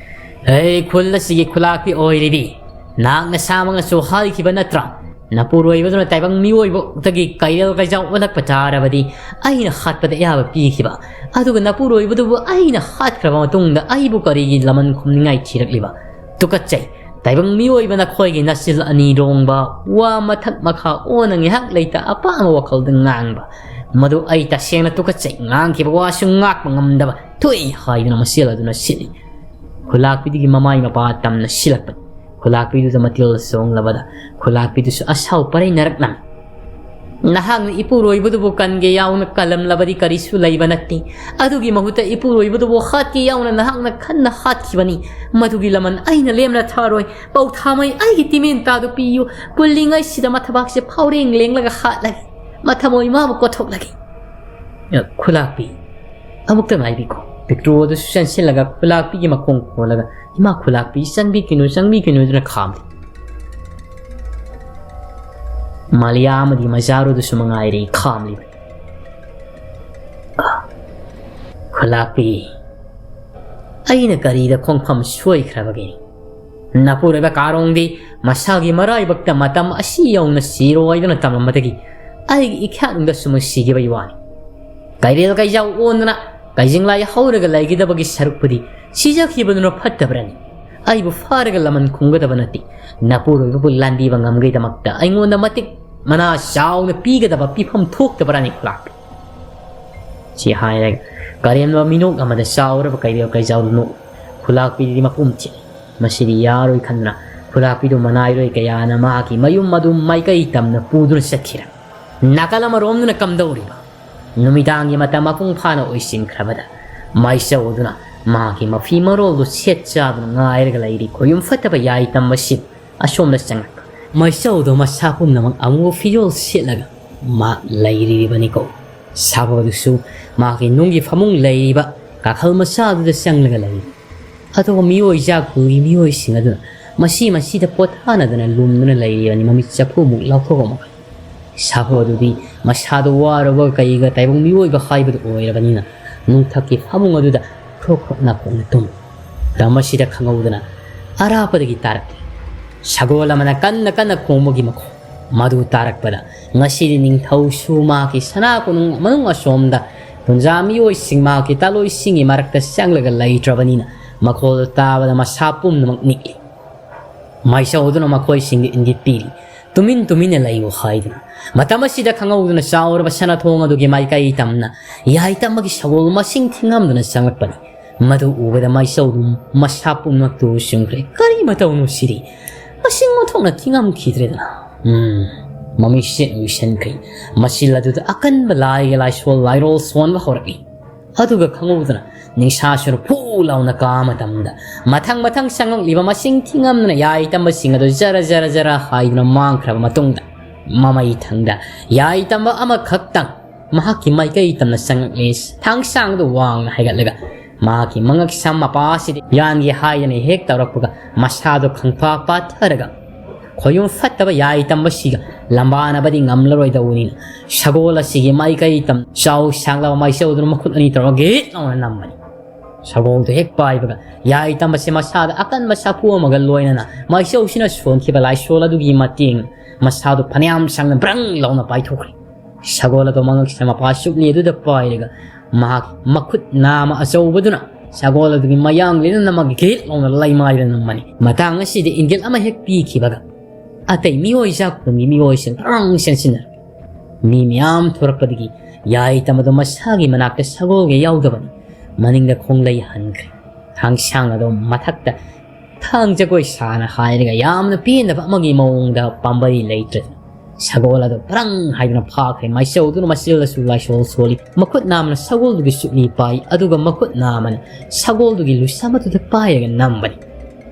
ꯑꯩ ꯈꯨꯜ ꯑꯁꯤꯒꯤ ꯈꯨꯂꯥꯛꯄꯤ ꯑꯣꯏꯔꯤꯕꯤ ꯅꯍꯥꯛ ꯅꯁꯥꯃꯛꯅꯁꯨ ꯍꯥꯏꯈꯤꯕ ꯅꯠꯇ꯭ꯔꯥ? ꯅꯄꯨꯔꯣꯏꯕꯗꯨꯅ ꯇꯥꯏꯕꯪ ꯃꯤꯑꯣꯏꯕꯗꯒꯤ ꯀꯩꯔꯦꯜ ꯀꯩꯖꯥꯎ ꯑꯣꯜꯂꯛꯄ ꯇꯥꯔꯕꯗꯤ ꯑꯩꯅ ꯍꯥꯠꯄꯗ ꯑꯌꯥꯕ ꯄꯤꯈꯤꯕ꯫ ꯑꯗꯨꯒ ꯅꯄꯨꯔꯣꯏꯕꯗꯨꯕꯨ ꯑꯩꯅ ꯍꯥꯠꯈ꯭ꯔꯕ ꯃꯇꯨꯡꯗ ꯑꯩꯕꯨ ꯀꯔꯤꯒꯤ ꯂꯃꯟ ꯈꯨꯝꯅꯤꯡꯉꯥꯏ ꯊꯤꯔꯛꯂꯤꯕ? ꯇꯨꯀꯠꯆꯩ꯫ ꯇꯥꯏꯕꯪ ꯃꯤꯑꯣꯏꯕ ꯅꯈꯣꯏꯒꯤ ꯅꯆꯤꯜ ꯑꯅꯤ ꯔꯣꯡꯕ, ꯋꯥ ꯃꯊꯛ ꯃꯈꯥ ꯑꯣꯟꯅ ꯉꯥꯏꯍꯥꯛ ꯂꯩꯇ ꯑꯄꯥꯝꯕ ꯋꯥꯈꯜꯗ ꯉꯥꯡꯕ꯫ ꯃꯗꯨ ꯑꯩ ꯇꯁꯦꯡꯅ ꯇꯨꯀꯠꯆꯩ꯫ ꯉꯥꯡꯈꯤꯕ ꯋꯥꯁꯨ ꯉꯥꯛꯄ ꯉꯝꯗꯕ ꯊꯣꯛꯏ ꯍꯥꯏꯗꯨꯅ ꯃꯁꯦꯜ ꯑꯗꯨꯅ ꯁꯤꯠꯂꯤ꯫ ꯈꯨꯂꯥꯛꯄꯤꯗꯨꯒꯤ ꯃꯃꯥꯏ ꯃꯄꯥ ꯇꯝꯅ ꯁꯤꯜꯂꯛꯄꯅꯤ꯫ ꯈꯨꯂꯥꯛꯄꯤꯗꯨꯗ ꯃꯇꯤꯜ ꯆꯣꯡꯂꯕꯗ ꯈꯨꯂꯥꯛꯄꯤꯗꯨꯁꯨ ꯑꯁꯥꯎ ꯄꯔꯩꯅꯔꯛꯂꯝꯃꯤ꯫ ꯅꯍꯥꯛꯅ ꯏꯄꯨꯔꯣꯏꯕꯗꯨꯕꯨ ꯀꯟꯒꯦ ꯌꯥꯎꯅ ꯀꯜꯂꯝꯂꯕꯗꯤ ꯀꯔꯤꯁꯨ ꯂꯩꯕ ꯅꯠꯇꯦ꯫ ꯑꯗꯨꯒꯤ ꯃꯍꯨꯠꯇ ꯏꯄꯨꯔꯣꯏꯕꯗꯨꯕꯨ ꯍꯥꯠꯀꯦ ꯌꯥꯎꯅ ꯅꯍꯥꯛꯅ ꯈꯟꯅ ꯍꯥꯠꯈꯤꯕꯅꯤ꯫ ꯃꯗꯨꯒꯤ ꯂꯃꯟ ꯑꯩꯅ ꯂꯦꯝꯅ ꯊꯥꯔꯣꯏ꯫ ꯄꯧꯊꯥꯃꯩ ꯑꯩꯒꯤ ꯇꯤꯃꯦꯟ ꯇꯥꯗꯨ ꯄꯤꯌꯨ꯫ ꯀꯨꯜꯂꯤꯉꯩꯁꯤꯗ ꯃꯊꯕꯥꯛꯁꯦ ꯐꯥꯎꯔꯦꯡ ꯂꯦꯡꯂꯒ ꯍꯥꯠꯂꯒꯦ꯫ ꯃꯊꯃꯣꯏ ꯃꯥꯕꯨ ꯀꯣꯠꯊꯣꯛꯂꯒꯦ꯫ ꯈꯨꯂꯥꯛꯄꯤ, ꯑꯃꯨꯛꯇ ꯉꯥꯏꯕꯤꯈꯣ꯫ ꯄꯤꯛꯇ꯭ꯔꯨ ꯑꯗꯨꯁꯨ ꯆꯪꯁꯤꯜꯂꯒ ꯈꯨꯂꯥꯛꯄꯤꯒꯤ ꯃꯈꯣꯡ ꯀꯣꯜꯂꯒ, "ꯏꯃꯥ ꯈꯨꯂꯥꯛꯄꯤ, ꯆꯪꯕꯤꯒꯅꯨ, ꯆꯪꯕꯤꯒꯅꯨ" ꯑꯗꯨꯅ ꯈꯥꯝꯂꯤ꯫ ꯃꯥꯂꯤꯌꯥ ꯑꯃꯗꯤ ꯃꯖꯥꯔꯨꯗꯨꯁꯨ ꯃꯉꯥꯏꯔꯦ ꯈꯥꯝꯂꯤꯕꯅꯤ꯫ "ꯑ, ꯈꯨꯂꯥꯛꯄꯤ, ꯑꯩꯅ ꯀꯔꯤꯗ ꯈꯣꯡꯐꯝ ꯁꯣꯏꯈ꯭ꯔꯕꯒꯦ? ꯅꯄꯨꯔꯣꯏꯕ ꯀꯥꯔꯣꯡꯗꯤ ꯃꯁꯥꯒꯤ ꯃꯔꯥꯏꯕꯛꯇ ꯃꯇꯝ ꯑꯁꯤ ꯌꯧꯅ ꯁꯤꯔꯣꯏꯗꯅ ꯇꯝꯂꯝꯕꯗꯒꯤ ꯑꯩꯒꯤ ꯏꯈꯥꯛꯅꯨꯡꯗ ꯁꯨꯝ ꯁꯤꯈꯤꯕꯒꯤ ꯋꯥꯅꯤ꯫ ꯀꯩꯔꯦꯜ ꯀꯩꯖꯥꯎ ꯑꯣꯟꯗꯨꯅ ꯀꯩꯖꯤꯡꯂꯥꯏ ꯍꯧꯔꯒ ꯂꯩꯒꯗꯕꯒꯤ ꯁꯔꯨꯛꯄꯨꯗꯤ ꯁꯤꯖꯈꯤꯕꯗꯨꯅ ꯐꯠꯇꯕ꯭ꯔꯅꯤ? ꯑꯩꯕꯨ ꯐꯥꯔꯒ ꯂꯃꯟ ꯈꯨꯝꯒꯗꯕ ꯅꯠꯇꯦ꯫ ꯅꯄꯨꯔꯣꯏꯕꯕꯨ ꯂꯥꯟꯕꯤꯕ ꯉꯝꯒꯗꯕꯃꯛꯇ ꯑꯩꯉꯣꯟꯗ ꯃꯇꯤꯛ ꯃꯅꯥ ꯆꯥꯎꯅ ꯄꯤꯒꯗꯕ ꯄꯤꯐꯝ ꯊꯣꯛꯇꯕ꯭ꯔꯅꯤ ꯈꯨꯂꯥꯛꯄꯤ? ꯁꯤ ꯍꯥꯏꯔꯒ ꯀꯔꯦꯝꯅꯕ ꯃꯤꯅꯣꯛ ꯑꯃꯗ ꯆꯥꯎꯔꯕ ꯀꯩꯔꯦꯜ ꯀꯩꯖꯥꯎꯗꯨ ꯅꯣꯛꯏ꯫ ꯈꯨꯂꯥꯛꯄꯤꯗꯤ ꯃꯄꯨꯝ ꯊꯤꯜꯂꯤ꯫ ꯃꯁꯤꯗꯤ ꯌꯥꯔꯣꯏ ꯈꯟꯗꯨꯅ ꯈꯨꯂꯥꯛꯄꯤꯗꯨ ꯃꯅꯥꯏꯔꯣꯏ ꯀꯌꯥꯅ ꯃꯍꯥꯛꯀꯤ ꯃꯌꯨꯝ ꯑꯗꯨ ꯃꯥꯏꯀꯩ ꯇꯝꯅ ꯄꯨꯗꯨꯅ ꯆꯠꯈꯤꯔꯝꯃꯤ꯫ ꯅꯥꯀꯜ ꯑꯃꯔꯣꯝꯗꯨꯅ ꯀꯝꯗꯧꯔꯤꯕ? ꯅꯨꯃꯤꯗꯥꯡꯒꯤ ꯃꯇꯝ ꯃꯄꯨꯡ ꯐꯥꯅ ꯑꯣꯏꯁꯤꯟꯈ꯭ꯔꯕꯗ ꯃꯥꯏꯆꯧ ꯑꯗꯨꯅ ꯃꯍꯥꯛꯀꯤ ꯃꯐꯤ ꯃꯔꯣꯜꯗꯨ ꯁꯦꯠ ꯆꯥꯗꯨꯅ ꯉꯥꯏꯔꯒ ꯂꯩꯔꯤ꯫ ꯈꯣꯌꯨꯝ ꯐꯠꯇꯕ ꯌꯥꯏ ꯇꯝꯕꯁꯤ ꯑꯁꯣꯝꯗ ꯆꯪꯂꯛꯄ꯫ ꯃꯥꯏꯆꯧꯗꯣ ꯃꯁꯥ ꯄꯨꯝꯅꯃꯛ ꯑꯃꯨꯕ ꯐꯤꯖꯣꯜ ꯁꯦꯠꯂꯒ ꯃꯍꯥꯛ ꯂꯩꯔꯤꯕꯅꯤꯀꯣ꯫ ꯁꯥꯐꯕꯗꯨꯁꯨ ꯃꯍꯥꯛꯀꯤ ꯅꯨꯡꯒꯤ ꯐꯃꯨꯡ ꯂꯩꯔꯤꯕ ꯀꯥꯈꯜ ꯃꯆꯥꯗꯨꯗ ꯆꯪꯂꯒ ꯂꯩꯔꯤ꯫ ꯑꯇꯣꯞꯄ ꯃꯤꯑꯣꯏ ꯖꯥꯠ ꯄꯨꯒꯤ ꯃꯤꯑꯣꯏꯁꯤꯡ ꯑꯗꯨꯅ ꯃꯁꯤ ꯃꯁꯤꯗ ꯄꯣꯊꯥꯅꯗꯅ ꯂꯨꯝꯗꯨꯅ ꯂꯩꯔꯤꯕꯅꯤ, ꯃꯃꯤꯠ ꯆꯐꯨꯃꯨꯛ ꯂꯥꯎꯊꯣꯛꯑꯝꯃꯒ꯫ ꯁꯥꯐꯕꯗꯨꯗꯤ ꯃꯁꯥꯗꯣ ꯋꯥꯔꯕ ꯀꯩꯒ ꯇꯥꯏꯕꯪ ꯃꯤꯑꯣꯏꯕ ꯍꯥꯏꯕꯗꯨ ꯑꯣꯏꯔꯕꯅꯤꯅ ꯅꯨꯡꯊꯛꯀꯤ ꯐꯃꯨꯡ ꯑꯗꯨꯗ ꯈ꯭ꯔꯣꯛ ꯈ꯭ꯔꯣꯛ ꯅꯥꯀꯣꯡꯅ ꯇꯨꯝꯃꯤ꯫ ꯇꯝ ꯑꯁꯤꯗ ꯈꯪꯍꯧꯗꯅ ꯑꯔꯥꯞꯄꯗꯒꯤ ꯇꯥꯔꯛꯂꯤ ꯁꯒꯣꯜ ꯑꯃꯅ ꯀꯟꯅ ꯀꯟꯅ ꯈꯣꯡꯕꯒꯤ ꯃꯈꯣꯜ꯫ ꯃꯗꯨ ꯇꯥꯔꯛꯄꯗ ꯉꯁꯤꯗꯤ ꯅꯤꯡꯊꯧꯁꯨ ꯃꯍꯥꯛꯀꯤ ꯁꯅꯥ ꯀꯣꯅꯨꯡ ꯃꯅꯨꯡ ꯑꯁꯣꯝꯗ ꯄꯨꯟꯖꯥ ꯃꯤꯑꯣꯏꯁꯤꯡ ꯃꯍꯥꯛꯀꯤ ꯇꯥꯂꯣꯏꯁꯤꯡꯒꯤ ꯃꯔꯛꯇ ꯆꯪꯂꯒ ꯂꯩꯇ꯭ꯔꯕꯅꯤꯅ ꯃꯈꯣꯜ ꯇꯥꯕꯗ ꯃꯁꯥ ꯄꯨꯝꯅꯃꯛ ꯅꯤꯛꯏ꯫ ꯃꯥꯏꯆꯧꯗꯨꯅ ꯃꯈꯣꯏꯁꯤꯡꯗ ꯏꯪꯒꯤꯠ ꯄꯤꯔꯤ, ꯇꯨꯃꯤꯟ ꯇꯨꯃꯤꯟꯅ ꯂꯩꯌꯨ ꯍꯥꯏꯗꯨꯅ꯫ ꯃꯇꯝ ꯑꯁꯤꯗ ꯈꯪꯍꯧꯗꯅ ꯆꯥꯎꯔꯕ ꯁꯅꯥꯊꯣꯡ ꯑꯗꯨꯒꯤ ꯃꯥꯏꯀꯩ ꯇꯝꯅ ꯌꯥꯏ ꯇꯝꯕꯒꯤ ꯁꯒꯣꯜ ꯃꯁꯤꯡ ꯊꯤꯉꯝꯗꯅ ꯆꯪꯂꯛꯄꯅꯤ꯫ ꯃꯗꯨ ꯎꯕꯗ ꯃꯥꯏꯆꯧꯗꯨ ꯃꯁꯥ ꯄꯨꯝꯅꯃꯛꯇꯨ ꯎꯁꯤꯟꯈ꯭ꯔꯦ꯫ ꯀꯔꯤ ꯃꯇꯧꯅꯣ ꯁꯤꯗꯤ? ꯃꯁꯤꯡ ꯑꯣꯟꯊꯣꯛꯅ ꯊꯤꯉꯝꯈꯤꯗ꯭ꯔꯦꯗꯅ꯫ ꯎꯝ, ꯃꯃꯤꯠꯁꯦ ꯎꯏꯁꯟꯈ꯭ꯔꯦ꯫ ꯃꯆꯤꯜ ꯑꯗꯨꯗ ꯑꯀꯟꯕ ꯂꯥꯏꯒ ꯂꯥꯏꯁꯣꯜ ꯂꯥꯏꯔꯣꯜ ꯁꯣꯟꯕ ꯍꯧꯔꯛꯏ꯫ ꯑꯗꯨꯒ ꯈꯪꯍꯧꯗꯅ ꯅꯤꯡꯁꯥꯁꯨꯔ ꯐꯨ ꯂꯥꯎꯅ ꯀꯥ ꯃꯇꯝꯗ ꯃꯊꯪ ꯃꯊꯪ ꯆꯪꯂꯛꯂꯤꯕ ꯃꯁꯤꯡ ꯊꯤꯉꯝꯗꯅ ꯌꯥꯏ ꯇꯝꯕꯁꯤꯡ ꯑꯗꯨ ꯖꯔ ꯖꯔ ꯖꯔ ꯍꯥꯏꯗꯨꯅ ꯃꯥꯡꯈ꯭ꯔꯕ ꯃꯇꯨꯡꯗ ꯃꯃꯩ ꯊꯪꯗ ꯌꯥꯏ ꯇꯝꯕ ꯑꯃꯈꯛꯇꯪ ꯃꯍꯥꯛꯀꯤ ꯃꯥꯏꯀꯩ ꯇꯝꯅ ꯆꯪꯂꯛꯂꯤ꯫ ꯊꯥꯡꯁꯥꯡꯗꯨ ꯋꯥꯡꯅ ꯍꯥꯏꯒꯠꯂꯒ ꯃꯍꯥꯛꯀꯤ ꯃꯉꯛ ꯁꯝ ꯃꯄꯥ ꯑꯁꯤꯗ ꯌꯥꯟꯒꯦ ꯍꯥꯏꯗꯅ ꯍꯦꯛ ꯇꯧꯔꯛꯄꯒ ꯃꯁꯥꯗꯣ ꯈꯪꯄꯥꯛ ꯄꯥꯊꯔꯒ ꯈꯣꯌꯨꯝ ꯐꯠꯇꯕ ꯌꯥꯏ ꯇꯝꯕꯁꯤꯒ ꯂꯝꯕꯥꯅꯕꯗꯤ ꯉꯝꯂꯔꯣꯏꯗꯧꯕꯅꯤꯅ ꯁꯒꯣꯜ ꯑꯁꯤꯒꯤ ꯃꯥꯏꯀꯩ ꯇꯝ ꯆꯥꯎ ꯁꯥꯡꯂꯕ ꯃꯥꯏꯆꯧꯗꯨꯅ ꯃꯈꯨꯠ ꯑꯅꯤ ꯇꯧꯔꯒ ꯒꯤꯠ ꯂꯥꯎꯅ ꯅꯝꯕꯅꯤ꯫ ꯁꯒꯣꯜꯗꯨ ꯍꯦꯛ ꯄꯥꯏꯕꯒ ꯌꯥꯏ ꯇꯝꯕꯁꯦ ꯃꯁꯥꯗ ꯑꯀꯟꯕ ꯁꯥꯐꯨ ꯑꯃꯒ ꯂꯣꯏꯅꯅ ꯃꯥꯏꯆꯧꯁꯤꯅ ꯁꯣꯟꯈꯤꯕ ꯂꯥꯏꯁꯣꯜ ꯑꯗꯨꯒꯤ ꯃꯇꯦꯡ ꯃꯁꯥꯗꯨ ꯐꯅꯌꯥꯝ ꯁꯥꯡꯅ ꯕ꯭ꯔꯪ ꯂꯥꯎꯅ ꯄꯥꯏꯊꯣꯛꯈ꯭ꯔꯦ꯫ ꯁꯒꯣꯜ ꯑꯗꯨ ꯃꯉꯛꯁꯤꯅ ꯃꯄꯥ ꯆꯨꯞꯂꯤ ꯑꯗꯨꯗ ꯄꯥꯏꯔꯒ ꯃꯍꯥꯛ ꯃꯈꯨꯠ ꯅꯥꯃ ꯑꯆꯧꯕꯗꯨꯅ ꯁꯒꯣꯜ ꯑꯗꯨꯒꯤ ꯃꯌꯥꯡ ꯂꯦꯟꯅ ꯅꯝꯃꯒ ꯒꯤꯠ ꯂꯥꯎꯅ ꯂꯩꯃꯥꯏꯗ ꯅꯝꯃꯅꯤ꯫ ꯃꯇꯥꯡ ꯑꯁꯤꯗ ꯏꯪꯒꯤꯠ ꯑꯃ ꯍꯦꯛ ꯄꯤꯈꯤꯕꯒ ꯑꯇꯩ ꯃꯤꯑꯣꯏ ꯖꯥꯠ ꯈꯨꯗꯤꯡꯒꯤ ꯃꯤꯑꯣꯏꯁꯤꯡ ꯇꯔꯥꯡ ꯆꯦꯟꯁꯤꯟꯅꯔꯦ꯫ ꯃꯤ ꯃꯌꯥꯝ ꯊꯣꯔꯛꯄꯗꯒꯤ ꯌꯥꯏ ꯇꯝꯕꯗꯣ ꯃꯁꯥꯒꯤ ꯃꯅꯥꯛꯇ ꯁꯒꯣꯜꯒ ꯌꯥꯎꯗꯕꯅꯤ꯫ ꯃꯅꯤꯡꯗ ꯈꯣꯡꯂꯩ ꯍꯟꯈ꯭ꯔꯦ꯫ ꯊꯥꯡꯁꯥꯡ ꯑꯗꯣ ꯃꯊꯛꯇ ꯊꯥꯡ ꯖꯒꯣꯏ ꯁꯥꯅ ꯍꯥꯏꯔꯒ ꯌꯥꯝꯅ ꯄꯦꯟꯗꯕ ꯑꯃꯒꯤ ꯃꯑꯣꯡꯗ ꯄꯥꯝꯕꯩ ꯂꯩꯇ꯭ꯔꯗꯅ ꯁꯒꯣꯜ ꯑꯗꯣ ꯄ꯭ꯔꯪ ꯍꯥꯏꯗꯨꯅ ꯐꯥꯈ꯭ꯔꯦ꯫ ꯃꯥꯏꯆꯧꯗꯨꯅ ꯃꯆꯤꯜꯗꯁꯨ ꯂꯥꯏꯁꯣꯜ ꯁꯣꯜꯂꯤ꯫ ꯃꯈꯨꯠ ꯅꯥꯝꯅ ꯁꯒꯣꯜꯗꯨꯒꯤ ꯁꯨꯛꯂꯤ ꯄꯥꯏ, ꯑꯗꯨꯒ ꯃꯈꯨꯠ ꯅꯥꯝꯃꯅ ꯁꯒꯣꯜꯗꯨꯒꯤ ꯂꯨꯁꯝ ꯑꯗꯨꯗ ꯄꯥꯏꯔꯒ ꯅꯝꯕꯅꯤ꯫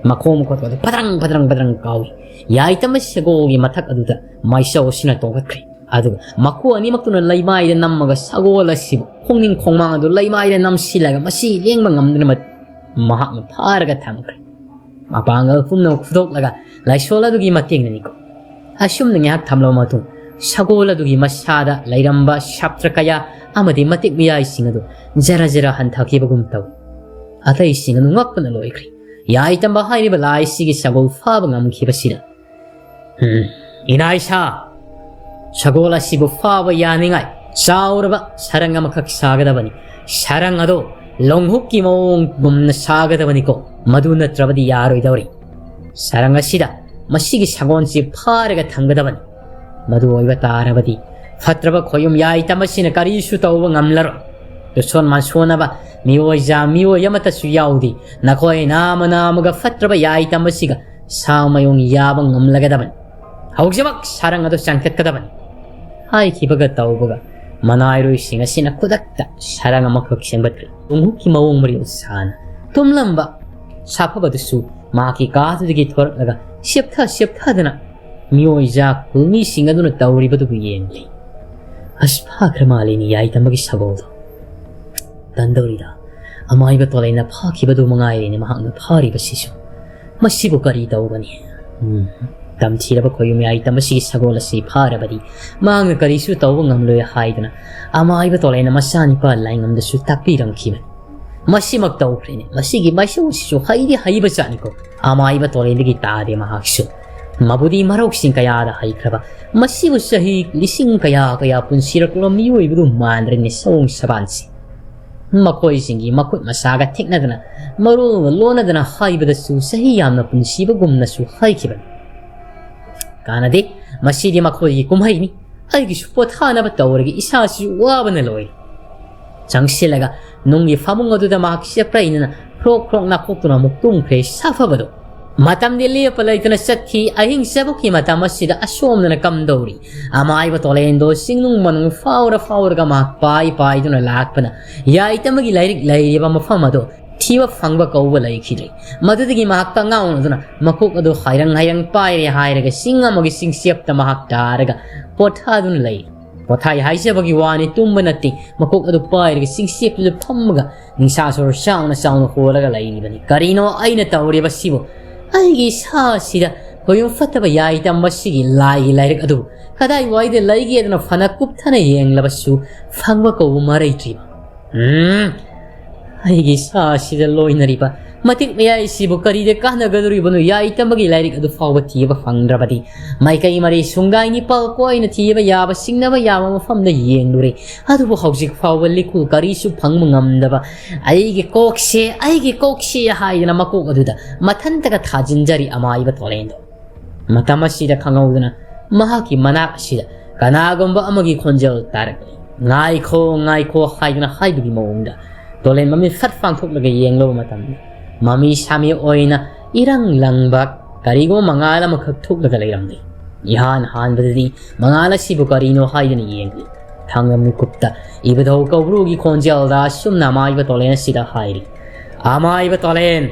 ꯃꯈꯣꯡ ꯃꯈꯨꯠꯀꯗꯣ ꯄꯗ꯭ꯔꯪ ꯄꯗ꯭ꯔꯪ ꯄꯗ꯭ꯔꯪ ꯀꯥꯎꯏ꯫ ꯌꯥꯏꯇꯝꯕ ꯁꯒꯣꯜꯒꯤ ꯃꯊꯛ ꯑꯗꯨꯗ ꯃꯥꯏꯆꯧ ꯑꯁꯤꯅ ꯇꯣꯡꯈꯠꯈ꯭ꯔꯦ꯫ ꯑꯗꯨꯒ ꯃꯈꯨ ꯑꯅꯤꯃꯛꯇꯨꯅ ꯂꯩꯃꯥꯏꯗ ꯅꯝꯃꯒ ꯁꯒꯣꯜ ꯑꯁꯤꯕꯨ ꯈꯣꯡꯅꯤꯡ ꯈꯣꯡꯃꯥꯡ ꯑꯗꯨ ꯂꯩꯃꯥꯏꯗ ꯅꯝꯁꯤꯜꯂꯒ ꯃꯁꯤ ꯂꯦꯡꯕ ꯉꯝꯗꯅ ꯃ-, ꯃꯍꯥꯛꯅ ꯐꯥꯔꯒ ꯊꯝꯈ꯭ꯔꯦ꯫ ꯃꯄꯥꯡꯒꯜ ꯄꯨꯝꯅꯃꯛ ꯐꯨꯗꯣꯛꯂꯒ ꯂꯥꯏꯁꯣꯜ ꯑꯗꯨꯒꯤ ꯃꯇꯦꯡꯅꯅꯤꯀꯣ꯫ ꯑꯁꯨꯝꯅ ꯉꯥꯏꯍꯥꯛ ꯊꯝꯂꯕ ꯃꯇꯨꯡ ꯁꯒꯣꯜ ꯑꯗꯨꯒꯤ ꯃꯁꯥꯗ ꯂꯩꯔꯝꯕ ꯁꯥꯇ꯭ꯔ ꯀꯌꯥ ꯑꯃꯗꯤ ꯃꯇꯤꯛ ꯃꯤꯌꯥꯏꯁꯤꯡ ꯑꯗꯨ ꯖꯔ ꯖꯔ ꯍꯟꯊꯈꯤꯕꯒꯨꯝ ꯇꯧꯏ꯫ ꯑꯇꯩꯁꯤꯡ ꯑꯗꯨ ꯉꯛꯄꯅ ꯂꯣꯏꯈ꯭ꯔꯦ꯫ ꯌꯥꯏꯇꯝꯕ ꯍꯥꯏꯔꯤꯕ ꯂꯥꯏꯁꯤꯒꯤ ꯁꯒꯣꯜ ꯐꯥꯕ ꯉꯝꯈꯤꯕꯁꯤꯗ ꯎꯝ, ꯏꯅꯥꯏꯁꯥ, ꯁꯒꯣꯜ ꯑꯁꯤꯕꯨ ꯐꯥꯕ ꯌꯥꯅꯤꯡꯉꯥꯏ ꯆꯥꯎꯔꯕ ꯁꯔꯪ ꯑꯃꯈꯛ ꯁꯥꯒꯗꯕꯅꯤ꯫ ꯁꯔꯪ ꯑꯗꯣ ꯂꯣꯡꯍꯨꯞꯀꯤ ꯃꯑꯣꯡꯒꯨꯝꯅ ꯁꯥꯒꯗꯕꯅꯤꯀꯣ꯫ ꯃꯗꯨ ꯅꯠꯇ꯭ꯔꯕꯗꯤ ꯌꯥꯔꯣꯏꯗꯧꯔꯤ꯫ ꯁꯔꯪ ꯑꯁꯤꯗ ꯃꯁꯤꯒꯤ ꯁꯒꯣꯜꯁꯤ ꯐꯥꯔꯒ ꯊꯝꯒꯗꯕꯅꯤ꯫ ꯃꯗꯨ ꯑꯣꯏꯕ ꯇꯥꯔꯕꯗꯤ ꯐꯠꯇ꯭ꯔꯕ ꯈꯣꯌꯨꯝ ꯌꯥꯏꯇꯝꯕꯁꯤꯅ ꯀꯔꯤꯁꯨ ꯇꯧꯕ ꯉꯝꯂꯔꯣꯏ꯫ ꯂꯨꯁꯣꯟ ꯃꯥꯟꯁꯣꯟꯅꯕ ꯃꯤꯑꯣꯏ ꯖꯥ ꯃꯤꯑꯣꯏ ꯑꯃꯠꯇꯁꯨ ꯌꯥꯎꯗꯦ꯫ ꯅꯈꯣꯏ ꯅꯥꯃ ꯅꯥꯃꯒ ꯐꯠꯇ꯭ꯔꯕ ꯌꯥꯏꯇꯝꯕꯁꯤꯒ ꯁꯥ ꯃꯌꯨꯡ ꯌꯥꯕ ꯉꯝꯂꯒꯗꯕꯅꯤ꯫ ꯍꯧꯖꯤꯛꯃꯛ ꯁꯔꯪ ꯑꯗꯨ ꯆꯪꯊꯠꯀꯗꯕꯅꯤ꯫ ꯍꯥꯏꯈꯤꯕꯒ ꯇꯧꯕꯒ ꯃꯅꯥꯏꯔꯣꯏꯁꯤꯡ ꯑꯁꯤꯅ ꯈꯨꯗꯛꯇ ꯁꯔꯪ ꯑꯃꯈꯛ ꯁꯦꯝꯒꯠꯈ꯭ꯔꯦ꯫ ꯂꯣꯡꯍꯨꯞꯀꯤ ꯃꯑꯣꯡ ꯃꯔꯤꯜ ꯁꯥꯅ ꯇꯨꯝꯂꯝꯕ ꯁꯥꯐꯕꯗꯨꯁꯨ ꯃꯍꯥꯛꯀꯤ ꯀꯥꯗꯨꯗꯒꯤ ꯊꯣꯔꯛꯂꯒ ꯁꯦꯞꯊ ꯁꯦꯞꯊꯗꯅ ꯃꯤꯑꯣꯏ ꯖꯥ ꯈꯨꯜꯃꯤꯁꯤꯡ ꯑꯗꯨꯅ ꯇꯧꯔꯤꯕꯗꯨꯕꯨ ꯌꯦꯡꯂꯤ꯫ ꯑꯁ, ꯐꯥꯈ꯭ꯔ ꯃꯥꯜꯂꯤꯅꯤ ꯌꯥꯏꯇꯝꯕꯒꯤ ꯁꯒꯣꯜꯗꯣ꯫ ꯇꯟꯗꯧꯔꯤꯗ, ꯑꯃꯥꯏꯕ ꯇꯣꯂꯩꯅ ꯐꯥꯈꯤꯕꯗꯨ ꯃꯉꯥꯏꯔꯦꯅꯦ ꯃꯍꯥꯛꯅ ꯐꯥꯔꯤꯕꯁꯤꯁꯨ꯫ ꯃꯁꯤꯕꯨ ꯀꯔꯤ ꯇꯧꯒꯅꯤ? ꯎꯝ, ꯇꯝꯊꯤꯔꯕ ꯈꯣꯌꯨꯝ ꯌꯥꯏꯇꯝꯕꯁꯤꯒꯤ ꯁꯒꯣꯜ ꯑꯁꯤ ꯐꯥꯔꯕꯗꯤ ꯃꯍꯥꯛꯅ ꯀꯔꯤꯁꯨ ꯇꯧꯕ ꯉꯝꯂꯣꯏ ꯍꯥꯏꯗꯨꯅ ꯑꯃꯥꯏꯕ ꯇꯣꯂꯩꯅ ꯃꯆꯥꯅꯤꯄꯥ ꯂꯥꯏꯉꯝꯗꯁꯨ ꯇꯥꯛꯄꯤꯔꯝꯈꯤꯕꯅꯤ꯫ ꯃꯁꯤꯃꯛ ꯇꯧꯈ꯭ꯔꯦꯅꯦ꯫ ꯃꯁꯤꯒꯤ ꯃꯥꯏꯁꯧꯁꯤꯁꯨ ꯍꯩꯗꯤ ꯍꯩꯕ ꯖꯥꯠꯅꯤꯀꯣ꯫ ꯑꯃꯥꯏꯕ ꯇꯣꯂꯦꯟꯗꯒꯤ ꯇꯥꯗꯦ ꯃꯍꯥꯛꯁꯨ꯫ ꯃꯕꯨꯗꯤ ꯃꯔꯧꯁꯤꯡ ꯀꯌꯥꯗ ꯍꯩꯈ꯭ꯔꯕ꯫ ꯃꯁꯤꯕꯨ ꯆꯍꯤ ꯂꯤꯁꯤꯡ ꯀꯌꯥ ꯀꯌꯥ ꯄꯨꯟꯁꯤꯔꯛꯂꯕ ꯃꯤꯑꯣꯏꯕꯗꯨ ꯃꯥꯟꯗ꯭ꯔꯦꯅꯦ ꯁꯑꯣꯡ ꯁꯥꯗꯥꯟꯁꯦ꯫ ꯃꯈꯣꯏꯁꯤꯡꯒꯤ ꯃꯈꯨꯠ ꯃꯁꯥꯒ ꯊꯦꯛꯅꯗꯅ, ꯃꯔꯣꯜꯒ ꯂꯣꯟꯅꯗꯅ ꯍꯥꯏꯕꯗꯁꯨ ꯆꯍꯤ ꯌꯥꯝꯅ ꯄꯨꯟꯁꯤꯕꯒꯨꯝꯅꯁꯨ ꯍꯥꯏꯈꯤꯕꯅꯤ꯫ ꯀꯥꯟꯅꯗꯦ, ꯃꯁꯤꯗꯤ ꯃꯈꯣꯏꯒꯤ ꯀꯨꯝꯍꯩꯅꯤ꯫ ꯑꯩꯒꯤꯁꯨ ꯄꯣꯊꯥꯅꯕ ꯇꯧꯔꯒꯦ, ꯏꯁꯥꯁꯤꯁꯨ ꯋꯥꯕꯅ ꯂꯣꯏꯔꯦ꯫ ꯆꯪꯁꯤꯜꯂꯒ ꯅꯨꯡꯒꯤ ꯐꯃꯨꯡ ꯑꯗꯨꯗ ꯃꯍꯥꯛ ꯆꯦꯞꯄ꯭ꯔꯩꯅꯅ ꯈ꯭ꯔꯣꯛ ꯈ꯭ꯔꯣꯛ ꯅꯥꯈꯣꯛꯇꯨꯅ ꯑꯃꯨꯛ ꯇꯨꯝꯈ꯭ꯔꯦ ꯁꯥꯐꯕꯗꯣ꯫ ꯃꯇꯝꯗꯤ ꯂꯦꯞꯄ ꯂꯩꯇꯅ ꯆꯠꯈꯤ꯫ ꯑꯍꯤꯡ ꯆꯕꯨꯛꯀꯤ ꯃꯇꯝ ꯑꯁꯤꯗ ꯑꯁꯣꯝꯗꯅ ꯀꯝꯗꯧꯔꯤ? ꯑꯃꯥꯏꯕ ꯇꯣꯂꯦꯟꯗꯣ ꯆꯤꯡꯅꯨꯡ ꯃꯅꯨꯡ ꯐꯥꯎꯔ ꯐꯥꯎꯔꯒ ꯃꯍꯥꯛ ꯄꯥꯏ ꯄꯥꯏꯗꯨꯅ ꯂꯥꯛꯄꯅ ꯌꯥꯏꯇꯃꯒꯤ ꯂꯥꯏꯔꯤꯛ ꯂꯩꯔꯤꯕ ꯃꯐꯝ ꯑꯗꯣ ꯊꯤꯕ ꯐꯪꯕ ꯀꯧꯕ ꯂꯩꯈꯤꯗ꯭ꯔꯦ꯫ ꯃꯗꯨꯗꯒꯤ ꯃꯍꯥꯛ ꯀꯉꯥꯎꯅꯗꯨꯅ ꯃꯀꯣꯛ ꯑꯗꯨ ꯍꯥꯏꯔꯪ ꯍꯥꯏꯔꯪ ꯄꯥꯏꯔꯦ ꯍꯥꯏꯔꯒ ꯆꯤꯡ ꯑꯃꯒꯤ ꯆꯤꯡꯆꯦꯞꯇ ꯃꯍꯥꯛ ꯇꯥꯔꯒ ꯄꯣꯊꯥꯗꯨꯅ ꯂꯩ꯫ ꯄꯣꯊꯥꯏ ꯍꯥꯏꯖꯕꯒꯤ ꯋꯥꯅꯤ, ꯇꯨꯝꯕ ꯅꯠꯇꯦ꯫ ꯃꯀꯣꯛ ꯑꯗꯨ ꯄꯥꯏꯔꯒ ꯆꯤꯡꯆꯦꯞꯇꯨꯗ ꯐꯝꯃꯒ ꯅꯤꯡꯁꯥ ꯁꯣꯔ ꯆꯥꯎꯅ ꯆꯥꯎꯅ ꯍꯣꯜꯂꯒ ꯂꯩꯔꯤꯕꯅꯤ꯫ ꯀꯔꯤꯅꯣ ꯑꯩꯅ ꯇꯧꯔꯤꯕꯁꯤꯕꯨ? ꯑꯩꯒꯤ ꯏꯁꯥ ꯑꯁꯤꯗ ꯈꯣꯌꯨꯝ ꯐꯠꯇꯕ ꯌꯥꯏꯇꯝꯕꯁꯤꯒꯤ ꯂꯥꯏꯒꯤ ꯂꯥꯏꯔꯤꯛ ꯑꯗꯨ ꯀꯗꯥꯏꯋꯥꯏꯗ ꯂꯩꯒꯦꯗꯅ ꯐꯅ ꯀꯨꯞꯊꯅ ꯌꯦꯡꯂꯕꯁꯨ ꯐꯪꯕ ꯀꯧꯕ ꯃꯔꯩꯇ꯭ꯔꯤꯕ꯫ ꯎꯝ, ꯑꯩꯒꯤ ꯏꯁꯥ ꯑꯁꯤꯗ ꯂꯣꯏꯅꯔꯤꯕ ꯃꯇꯤꯛ ꯃꯌꯥꯏꯁꯤꯕꯨ ꯀꯔꯤꯗ ꯀꯥꯟꯅꯒꯗꯧꯔꯤꯕꯅꯣ? ꯌꯥꯏꯇꯝꯕꯒꯤ ꯂꯥꯏꯔꯤꯛ ꯑꯗꯨ ꯐꯥꯎꯕ ꯊꯤꯕ ꯐꯪꯗ꯭ꯔꯕꯗꯤ ꯃꯥꯏꯀꯩ ꯃꯔꯤ ꯁꯨꯡꯒꯥꯏ ꯅꯤꯄꯥꯜ ꯀꯣꯏꯅ ꯊꯤꯕ ꯌꯥꯕ, ꯁꯤꯡꯅꯕ ꯌꯥꯕ ꯃꯐꯝꯗ ꯌꯦꯡꯂꯨꯔꯦ꯫ ꯑꯗꯨꯕꯨ ꯍꯧꯖꯤꯛ ꯐꯥꯎꯕ ꯂꯤꯀꯨ ꯀꯔꯤꯁꯨ ꯐꯪꯕ ꯉꯝꯗꯕ ꯑꯩꯒꯤ ꯀꯣꯛꯁꯦ, ꯑꯩꯒꯤ ꯀꯣꯛꯁꯦ ꯍꯥꯏꯗꯅ ꯃꯀꯣꯛ ꯑꯗꯨꯗ ꯃꯊꯟꯇꯒ ꯊꯥꯖꯤꯟꯖꯔꯤ ꯑꯃꯥꯏꯕ ꯇꯣꯂꯦꯟꯗꯣ꯫ ꯃꯇꯝ ꯑꯁꯤꯗ ꯈꯪꯍꯧꯗꯅ ꯃꯍꯥꯛꯀꯤ ꯃꯅꯥꯛ ꯑꯁꯤꯗ ꯀꯅꯥꯒꯨꯝꯕ ꯑꯃꯒꯤ ꯈꯣꯟꯖꯦꯜ ꯇꯥꯔꯛꯂꯤ꯫ "ꯉꯥꯏꯈꯣ, ꯉꯥꯏꯈꯣ" ꯍꯥꯏꯗꯨꯅ ꯍꯥꯏꯕꯒꯤ ꯃꯑꯣꯡꯗ꯫ ꯇꯣꯂꯦꯟ ꯃꯃꯤꯠ ꯐꯠ ꯄꯥꯡꯊꯣꯛꯂꯒ ꯌꯦꯡꯂꯕ ꯃꯇꯝꯗ ꯃꯃꯤ ꯁꯥꯃꯤ ꯑꯣꯏꯅ ꯏꯔꯪ ꯂꯪꯕ ꯀꯔꯤꯒꯨꯝꯕ ꯃꯉꯥꯜ ꯑꯃꯈꯛ ꯊꯣꯛꯂꯒ ꯂꯩꯔꯝꯂꯤ꯫ ꯏꯍꯥꯟ ꯍꯥꯟꯕꯗꯗꯤ ꯃꯉꯥꯜ ꯑꯁꯤꯕꯨ ꯀꯔꯤꯅꯣ ꯍꯥꯏꯗꯨꯅ ꯌꯦꯡꯂꯤ꯫ ꯊꯥꯡꯂꯝ ꯃꯤꯀꯨꯞꯇ ꯏꯕꯨꯙꯧ ꯀꯧꯕ꯭ꯔꯨꯒꯤ ꯈꯣꯟꯖꯦꯜꯗ ꯑꯁꯨꯝꯅ ꯑꯃꯥꯏꯕ ꯇꯣꯂꯦꯟ ꯑꯁꯤꯗ ꯍꯥꯏꯔꯤ, "ꯑꯃꯥꯏꯕ ꯇꯣꯂꯦꯟ,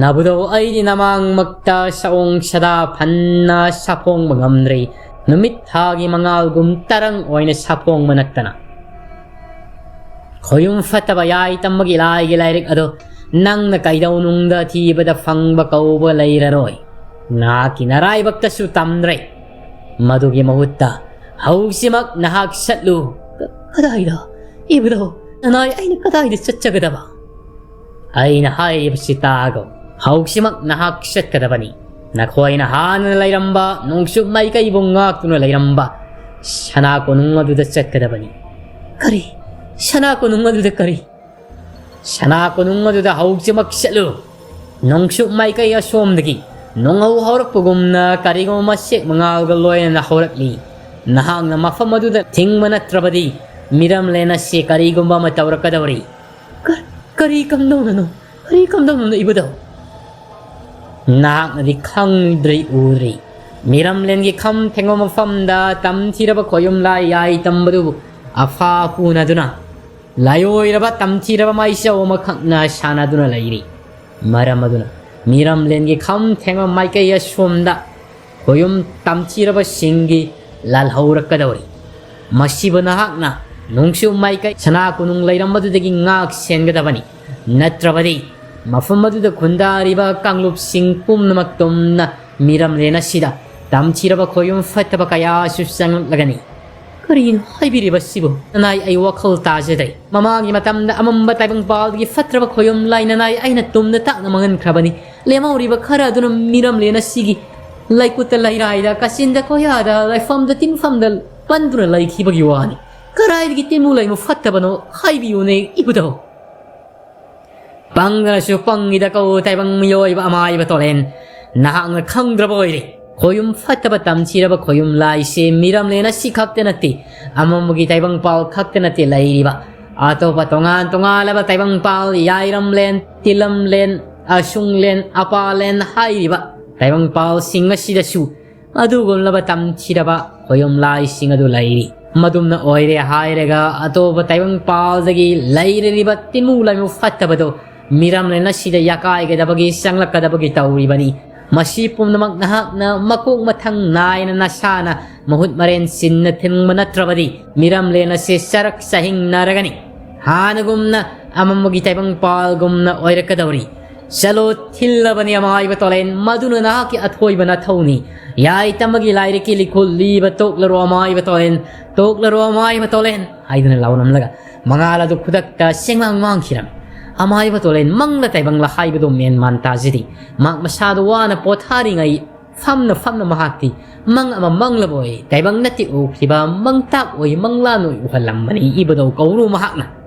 ꯅꯕꯨꯙꯧ ꯑꯩꯗꯤ ꯅꯃꯥꯡꯃꯛꯇ ꯁꯑꯣꯡ ꯁꯥꯗꯥ ꯐꯅ ꯁꯥꯐꯣꯡꯕ ꯉꯝꯗ꯭ꯔꯤ꯫ ꯅꯨꯃꯤꯠ ꯊꯥꯒꯤ ꯃꯉꯥꯜꯒꯨꯝ ꯇꯔꯪ ꯑꯣꯏꯅ ꯁꯥꯐꯣꯡꯕ ꯅꯠꯇꯅ ꯈꯣꯌꯨꯝ ꯐꯠꯇꯕ ꯌꯥꯏꯇꯝꯕꯒꯤ ꯂꯥꯏꯒꯤ ꯂꯥꯏꯔꯤꯛ ꯑꯗꯣ ꯅꯪꯅ ꯀꯩꯗꯧꯅꯨꯡꯗ ꯊꯤꯕꯗ ꯐꯪꯕ ꯀꯧꯕ ꯂꯩꯔꯔꯣꯏ꯫ ꯅꯍꯥꯛꯀꯤ ꯅꯔꯥꯏꯕꯛꯇꯁꯨ ꯇꯝꯗ꯭ꯔꯦ꯫ ꯃꯗꯨꯒꯤ ꯃꯍꯨꯠꯇ ꯍꯧꯖꯤꯛꯃꯛ ꯅꯍꯥꯛ ꯆꯠꯂꯨ"꯫ "ꯀ-, ꯀꯗꯥꯏꯗ? ꯏꯕꯨꯙꯧ, ꯅꯅꯥꯏ ꯑꯩꯅ ꯀꯗꯥꯏꯗ ꯆꯠꯆꯒꯗꯕ? ꯑꯩꯅ ꯍꯥꯏꯔꯤꯕꯁꯤ ꯇꯥꯒꯣ꯫ ꯍꯧꯖꯤꯛꯃꯛ ꯅꯍꯥꯛ ꯆꯠꯀꯗꯕꯅꯤ꯫ ꯅꯈꯣꯏꯅ ꯍꯥꯟꯅ ꯂꯩꯔꯝꯕ ꯅꯣꯡꯆꯨꯞ ꯃꯥꯏꯀꯩꯕꯨ ꯉꯥꯛꯇꯨꯅ ꯂꯩꯔꯝꯕ ꯁꯅꯥ ꯀꯣꯅꯨꯡ ꯑꯗꯨꯗ ꯆꯠꯀꯗꯕꯅꯤ꯫ ꯀꯔꯤ? ꯁꯅꯥ ꯀꯣꯅꯨꯡ ꯑꯗꯨꯗ ꯀꯔꯤ? ꯁꯅꯥ ꯀꯣꯅꯨꯡ ꯑꯗꯨꯗ ꯍꯧꯖꯤꯛꯃꯛ ꯆꯠꯂꯨ꯫ ꯅꯣꯡꯆꯨꯞ ꯃꯥꯏꯀꯩ ꯑꯁꯣꯝꯗꯒꯤ ꯅꯣꯡꯍꯧ ꯍꯧꯔꯛꯄꯒꯨꯝꯅ ꯀꯔꯤꯒꯨꯝꯕ ꯃꯆꯦꯛ ꯃꯉꯥꯜꯒ ꯂꯣꯏꯅꯅ ꯍꯧꯔꯛꯂꯤ꯫ ꯅꯍꯥꯛꯅ ꯃꯐꯝ ꯑꯗꯨꯗ ꯊꯤꯡꯕ ꯅꯠꯇ꯭ꯔꯕꯗꯤ ꯃꯤꯔꯝꯂꯦꯟ ꯑꯁꯤ ꯀꯔꯤꯒꯨꯝꯕ ꯑꯃ ꯇꯧꯔꯛꯀꯗꯧꯔꯤ꯫ ꯀ-, ꯀꯔꯤ ꯀꯝꯗꯧꯅꯅꯣ? ꯀꯔꯤ ꯀꯝꯗꯧꯅꯅꯣ, ꯏꯕꯨꯙꯧ? ꯅꯍꯥꯛꯅꯗꯤ ꯈꯪꯗ꯭ꯔꯤ, ꯎꯗ꯭ꯔꯤ꯫ ꯃꯤꯔꯝꯂꯦꯟꯒꯤ ꯈꯝ ꯊꯦꯡꯕ ꯃꯐꯝꯗ ꯇꯝꯊꯤꯔꯕ ꯈꯣꯌꯨꯝ ꯂꯥꯏ ꯌꯥꯏ ꯇꯝꯕꯗꯨꯕꯨ ꯑꯐꯥ ꯍꯨꯅꯗꯨꯅ ꯂꯥꯏꯑꯣꯏꯔꯕ ꯇꯝꯊꯤꯔꯕ ꯃꯥꯏꯆꯧ ꯑꯃꯈꯛꯅ ꯁꯥꯟꯅꯗꯨꯅ ꯂꯩꯔꯤ꯫ ꯃꯔꯝ ꯑꯗꯨꯅ ꯃꯤꯔꯝꯂꯦꯟꯒꯤ ꯈꯝ ꯊꯦꯡꯕ ꯃꯥꯏꯀꯩ ꯑꯁꯣꯝꯗ ꯈꯣꯌꯨꯝ ꯇꯝꯊꯤꯔꯕꯁꯤꯡꯒꯤ ꯂꯥꯜꯍꯧꯔꯛꯀꯗꯧꯔꯤ꯫ ꯃꯁꯤꯕꯨ ꯅꯍꯥꯛꯅ ꯅꯣꯡꯆꯨꯞ ꯃꯥꯏꯀꯩ ꯁꯅꯥ ꯀꯣꯅꯨꯡ ꯂꯩꯔꯝꯕꯗꯨꯗꯒꯤ ꯉꯥꯛ ꯁꯦꯟꯒꯗꯕꯅꯤ꯫ ꯅꯠꯇ꯭ꯔꯕꯗꯤ ꯃꯐꯝ ꯑꯗꯨꯗ ꯈꯨꯟꯗꯥꯔꯤꯕ ꯀꯥꯡꯂꯨꯞꯁꯤꯡ ꯄꯨꯝꯅꯃꯛ ꯇꯨꯝꯅ ꯃꯤꯔꯝꯂꯦꯟ ꯑꯁꯤꯗ ꯇꯝꯊꯤꯔꯕ ꯈꯣꯌꯨꯝ ꯐꯠꯇꯕ ꯀꯌꯥꯁꯨ ꯆꯪꯂꯛꯂꯒꯅꯤ꯫ ꯀꯔꯤꯅꯣ ꯍꯥꯏꯕꯤꯔꯤꯕꯁꯤꯕꯨ? ꯅꯅꯥꯏ, ꯑꯩ ꯋꯥꯈꯜ ꯇꯥꯖꯗ꯭ꯔꯦ꯫ ꯃꯃꯥꯡꯒꯤ ꯃꯇꯝꯗ ꯑꯃꯝꯕ ꯇꯥꯏꯕꯪꯄꯥꯜꯗꯒꯤ ꯐꯠꯇ꯭ꯔꯕ ꯈꯣꯌꯨꯝ ꯂꯥꯏ ꯅꯅꯥꯏ ꯑꯩꯅ ꯇꯨꯝꯅ ꯇꯥꯛꯅ ꯃꯥꯡꯍꯟꯈ꯭ꯔꯕꯅꯤ꯫ ꯂꯦꯝꯍꯧꯔꯤꯕ ꯈꯔ ꯑꯗꯨꯅ ꯃꯤꯔꯝꯂꯦꯟ ꯑꯁꯤꯒꯤ ꯂꯩꯀꯨꯠꯇ ꯂꯩꯔꯥꯏꯗ, ꯀꯥꯆꯤꯟꯗ ꯀꯣꯌꯥꯗ, ꯂꯥꯏꯐꯝꯗ ꯇꯤꯟꯐꯝꯗ ꯄꯟꯗꯨꯅ ꯂꯩꯈꯤꯕꯒꯤ ꯋꯥꯅꯤ꯫ ꯀꯗꯥꯏꯗꯒꯤ ꯇꯤꯟꯃꯨ ꯂꯩꯃꯨ ꯐꯠꯇꯕꯅꯣ ꯍꯥꯏꯕꯤꯌꯨꯅꯦ, ꯏꯕꯨꯙꯧ꯫ ꯄꯪꯗꯅꯁꯨ ꯄꯪꯉꯤꯗ ꯀꯧ, ꯇꯥꯏꯕꯪ ꯃꯤꯑꯣꯏꯕ ꯑꯃꯥꯏꯕ ꯇꯣꯂꯦꯟ꯫ ꯅꯍꯥꯛꯅ ꯈꯪꯗ꯭ꯔꯕ ꯑꯣꯏꯔꯦ꯫ ꯈꯣꯌꯨꯝ ꯐꯠꯇꯕ ꯇꯝꯊꯤꯔꯕ ꯈꯣꯌꯨꯝ ꯂꯥꯏꯁꯦ ꯃꯤꯔꯝꯂꯦꯟ ꯑꯁꯤ ꯈꯛꯇ ꯅꯠꯇꯦ, ꯑꯃꯝꯕꯒꯤ ꯇꯥꯏꯕꯪꯄꯥꯜ ꯈꯛꯇ ꯅꯠꯇꯦ ꯂꯩꯔꯤꯕ꯫ ꯑꯇꯣꯞꯄ ꯇꯣꯉꯥꯟ ꯇꯣꯉꯥꯟꯂꯕ ꯇꯥꯏꯕꯪꯄꯥꯜ, ꯌꯥꯏꯔꯝꯂꯦꯟ, ꯇꯤꯂꯝꯂꯦꯟ, ꯑꯁꯨꯡꯂꯦꯟ, ꯑꯄꯥꯂꯦꯟ ꯍꯥꯏꯔꯤꯕ ꯇꯥꯏꯕꯪꯄꯥꯜꯁꯤꯡ ꯑꯁꯤꯗꯁꯨ ꯑꯗꯨꯒꯨꯝꯂꯕ ꯇꯝꯊꯤꯔꯕ ꯈꯣꯌꯨꯝ ꯂꯥꯏꯁꯤꯡ ꯑꯗꯨ ꯂꯩꯔꯤ꯫ ꯃꯗꯨꯝꯅ ꯑꯣꯏꯔꯦ ꯍꯥꯏꯔꯒ ꯑꯇꯣꯞꯄ ꯇꯥꯏꯕꯪꯄꯥꯜꯗꯒꯤ ꯂꯩꯔꯤꯕ ꯇꯤꯟꯃꯨ ꯂꯥꯏꯃꯨ ꯐꯠꯇꯕꯗꯣ ꯃꯤꯔꯝꯂꯦꯟ ꯑꯁꯤꯗ ꯌꯥꯀꯥꯏꯒꯗꯕꯒꯤ, ꯆꯪꯂꯛꯀꯗꯕꯒꯤ ꯇꯧꯔꯤꯕꯅꯤ꯫ ꯃꯁꯤ ꯄꯨꯝꯅꯃꯛ ꯅꯍꯥꯛꯅ ꯃꯀꯣꯛ ꯃꯊꯪ ꯅꯥꯏꯅ ꯅꯁꯥꯅ ꯃꯍꯨꯠ ꯃꯔꯦꯟ ꯁꯤꯟꯅ ꯊꯤꯡꯕ ꯅꯠꯇ꯭ꯔꯕꯗꯤ ꯃꯤꯔꯝꯂꯦꯟ ꯑꯁꯤ ꯆꯔꯛ ꯆꯍꯤꯡꯅꯔꯒꯅꯤ꯫ ꯍꯥꯟꯅꯒꯨꯝꯅ ꯑꯃꯝꯕꯒꯤ ꯇꯥꯏꯕꯪꯄꯥꯜꯒꯨꯝꯅ ꯑꯣꯏꯔꯛꯀꯗꯧꯔꯤ꯫ ꯆꯠꯂꯣ, ꯊꯤꯜꯂꯕꯅꯤ ꯑꯃꯥꯏꯕ ꯇꯣꯂꯦꯟ, ꯃꯗꯨꯅ ꯅꯍꯥꯛꯀꯤ ꯑꯊꯣꯏꯕ ꯅꯊꯧꯅꯤ꯫ ꯌꯥꯏ ꯇꯝꯕꯒꯤ ꯂꯥꯏꯔꯤꯛꯀꯤ ꯂꯤꯈꯨꯜ ꯂꯤꯕ ꯇꯣꯛꯂꯔꯣ ꯑꯃꯥꯏꯕ ꯇꯣꯂꯦꯟ, ꯇꯣꯛꯂꯔꯣ ꯑꯃꯥꯏꯕ ꯇꯣꯂꯦꯟ ꯍꯥꯏꯗꯨꯅ ꯂꯥꯎꯔꯝꯂꯒ ꯃꯉꯥꯜ ꯑꯗꯨ ꯈꯨꯗꯛꯇ ꯆꯦꯡꯂꯥꯡ ꯃꯥꯡꯈꯤꯔꯝꯃꯤ꯫ ꯑꯃꯥꯏꯕ ꯇꯣꯂꯦꯟ ꯃꯪꯂ ꯇꯥꯏꯕꯪꯂ ꯍꯥꯏꯕꯗꯨ ꯃꯦꯟ ꯃꯥꯟ ꯇꯥꯖꯗꯦ꯫ ꯃꯍꯥꯛ ꯃꯁꯥꯗꯨ ꯋꯥꯅ ꯄꯣꯊꯥꯔꯤꯉꯩ ꯐꯝꯅ ꯐꯝꯅ ꯃꯍꯥꯛꯇꯤ ꯃꯪ ꯑꯃ ꯃꯪꯂꯕꯣꯏ, ꯇꯥꯏꯕꯪ ꯅꯠꯇꯦ ꯎꯈ꯭ꯔꯤꯕ, ꯃꯪꯇꯥꯛ ꯑꯣꯏ ꯃꯪꯂꯥꯟ ꯑꯣꯏ ꯎꯍꯜꯂꯝꯕꯅꯤ ꯏꯕꯗꯧ ꯀꯧꯔꯨ ꯃꯍꯥꯛꯅ꯫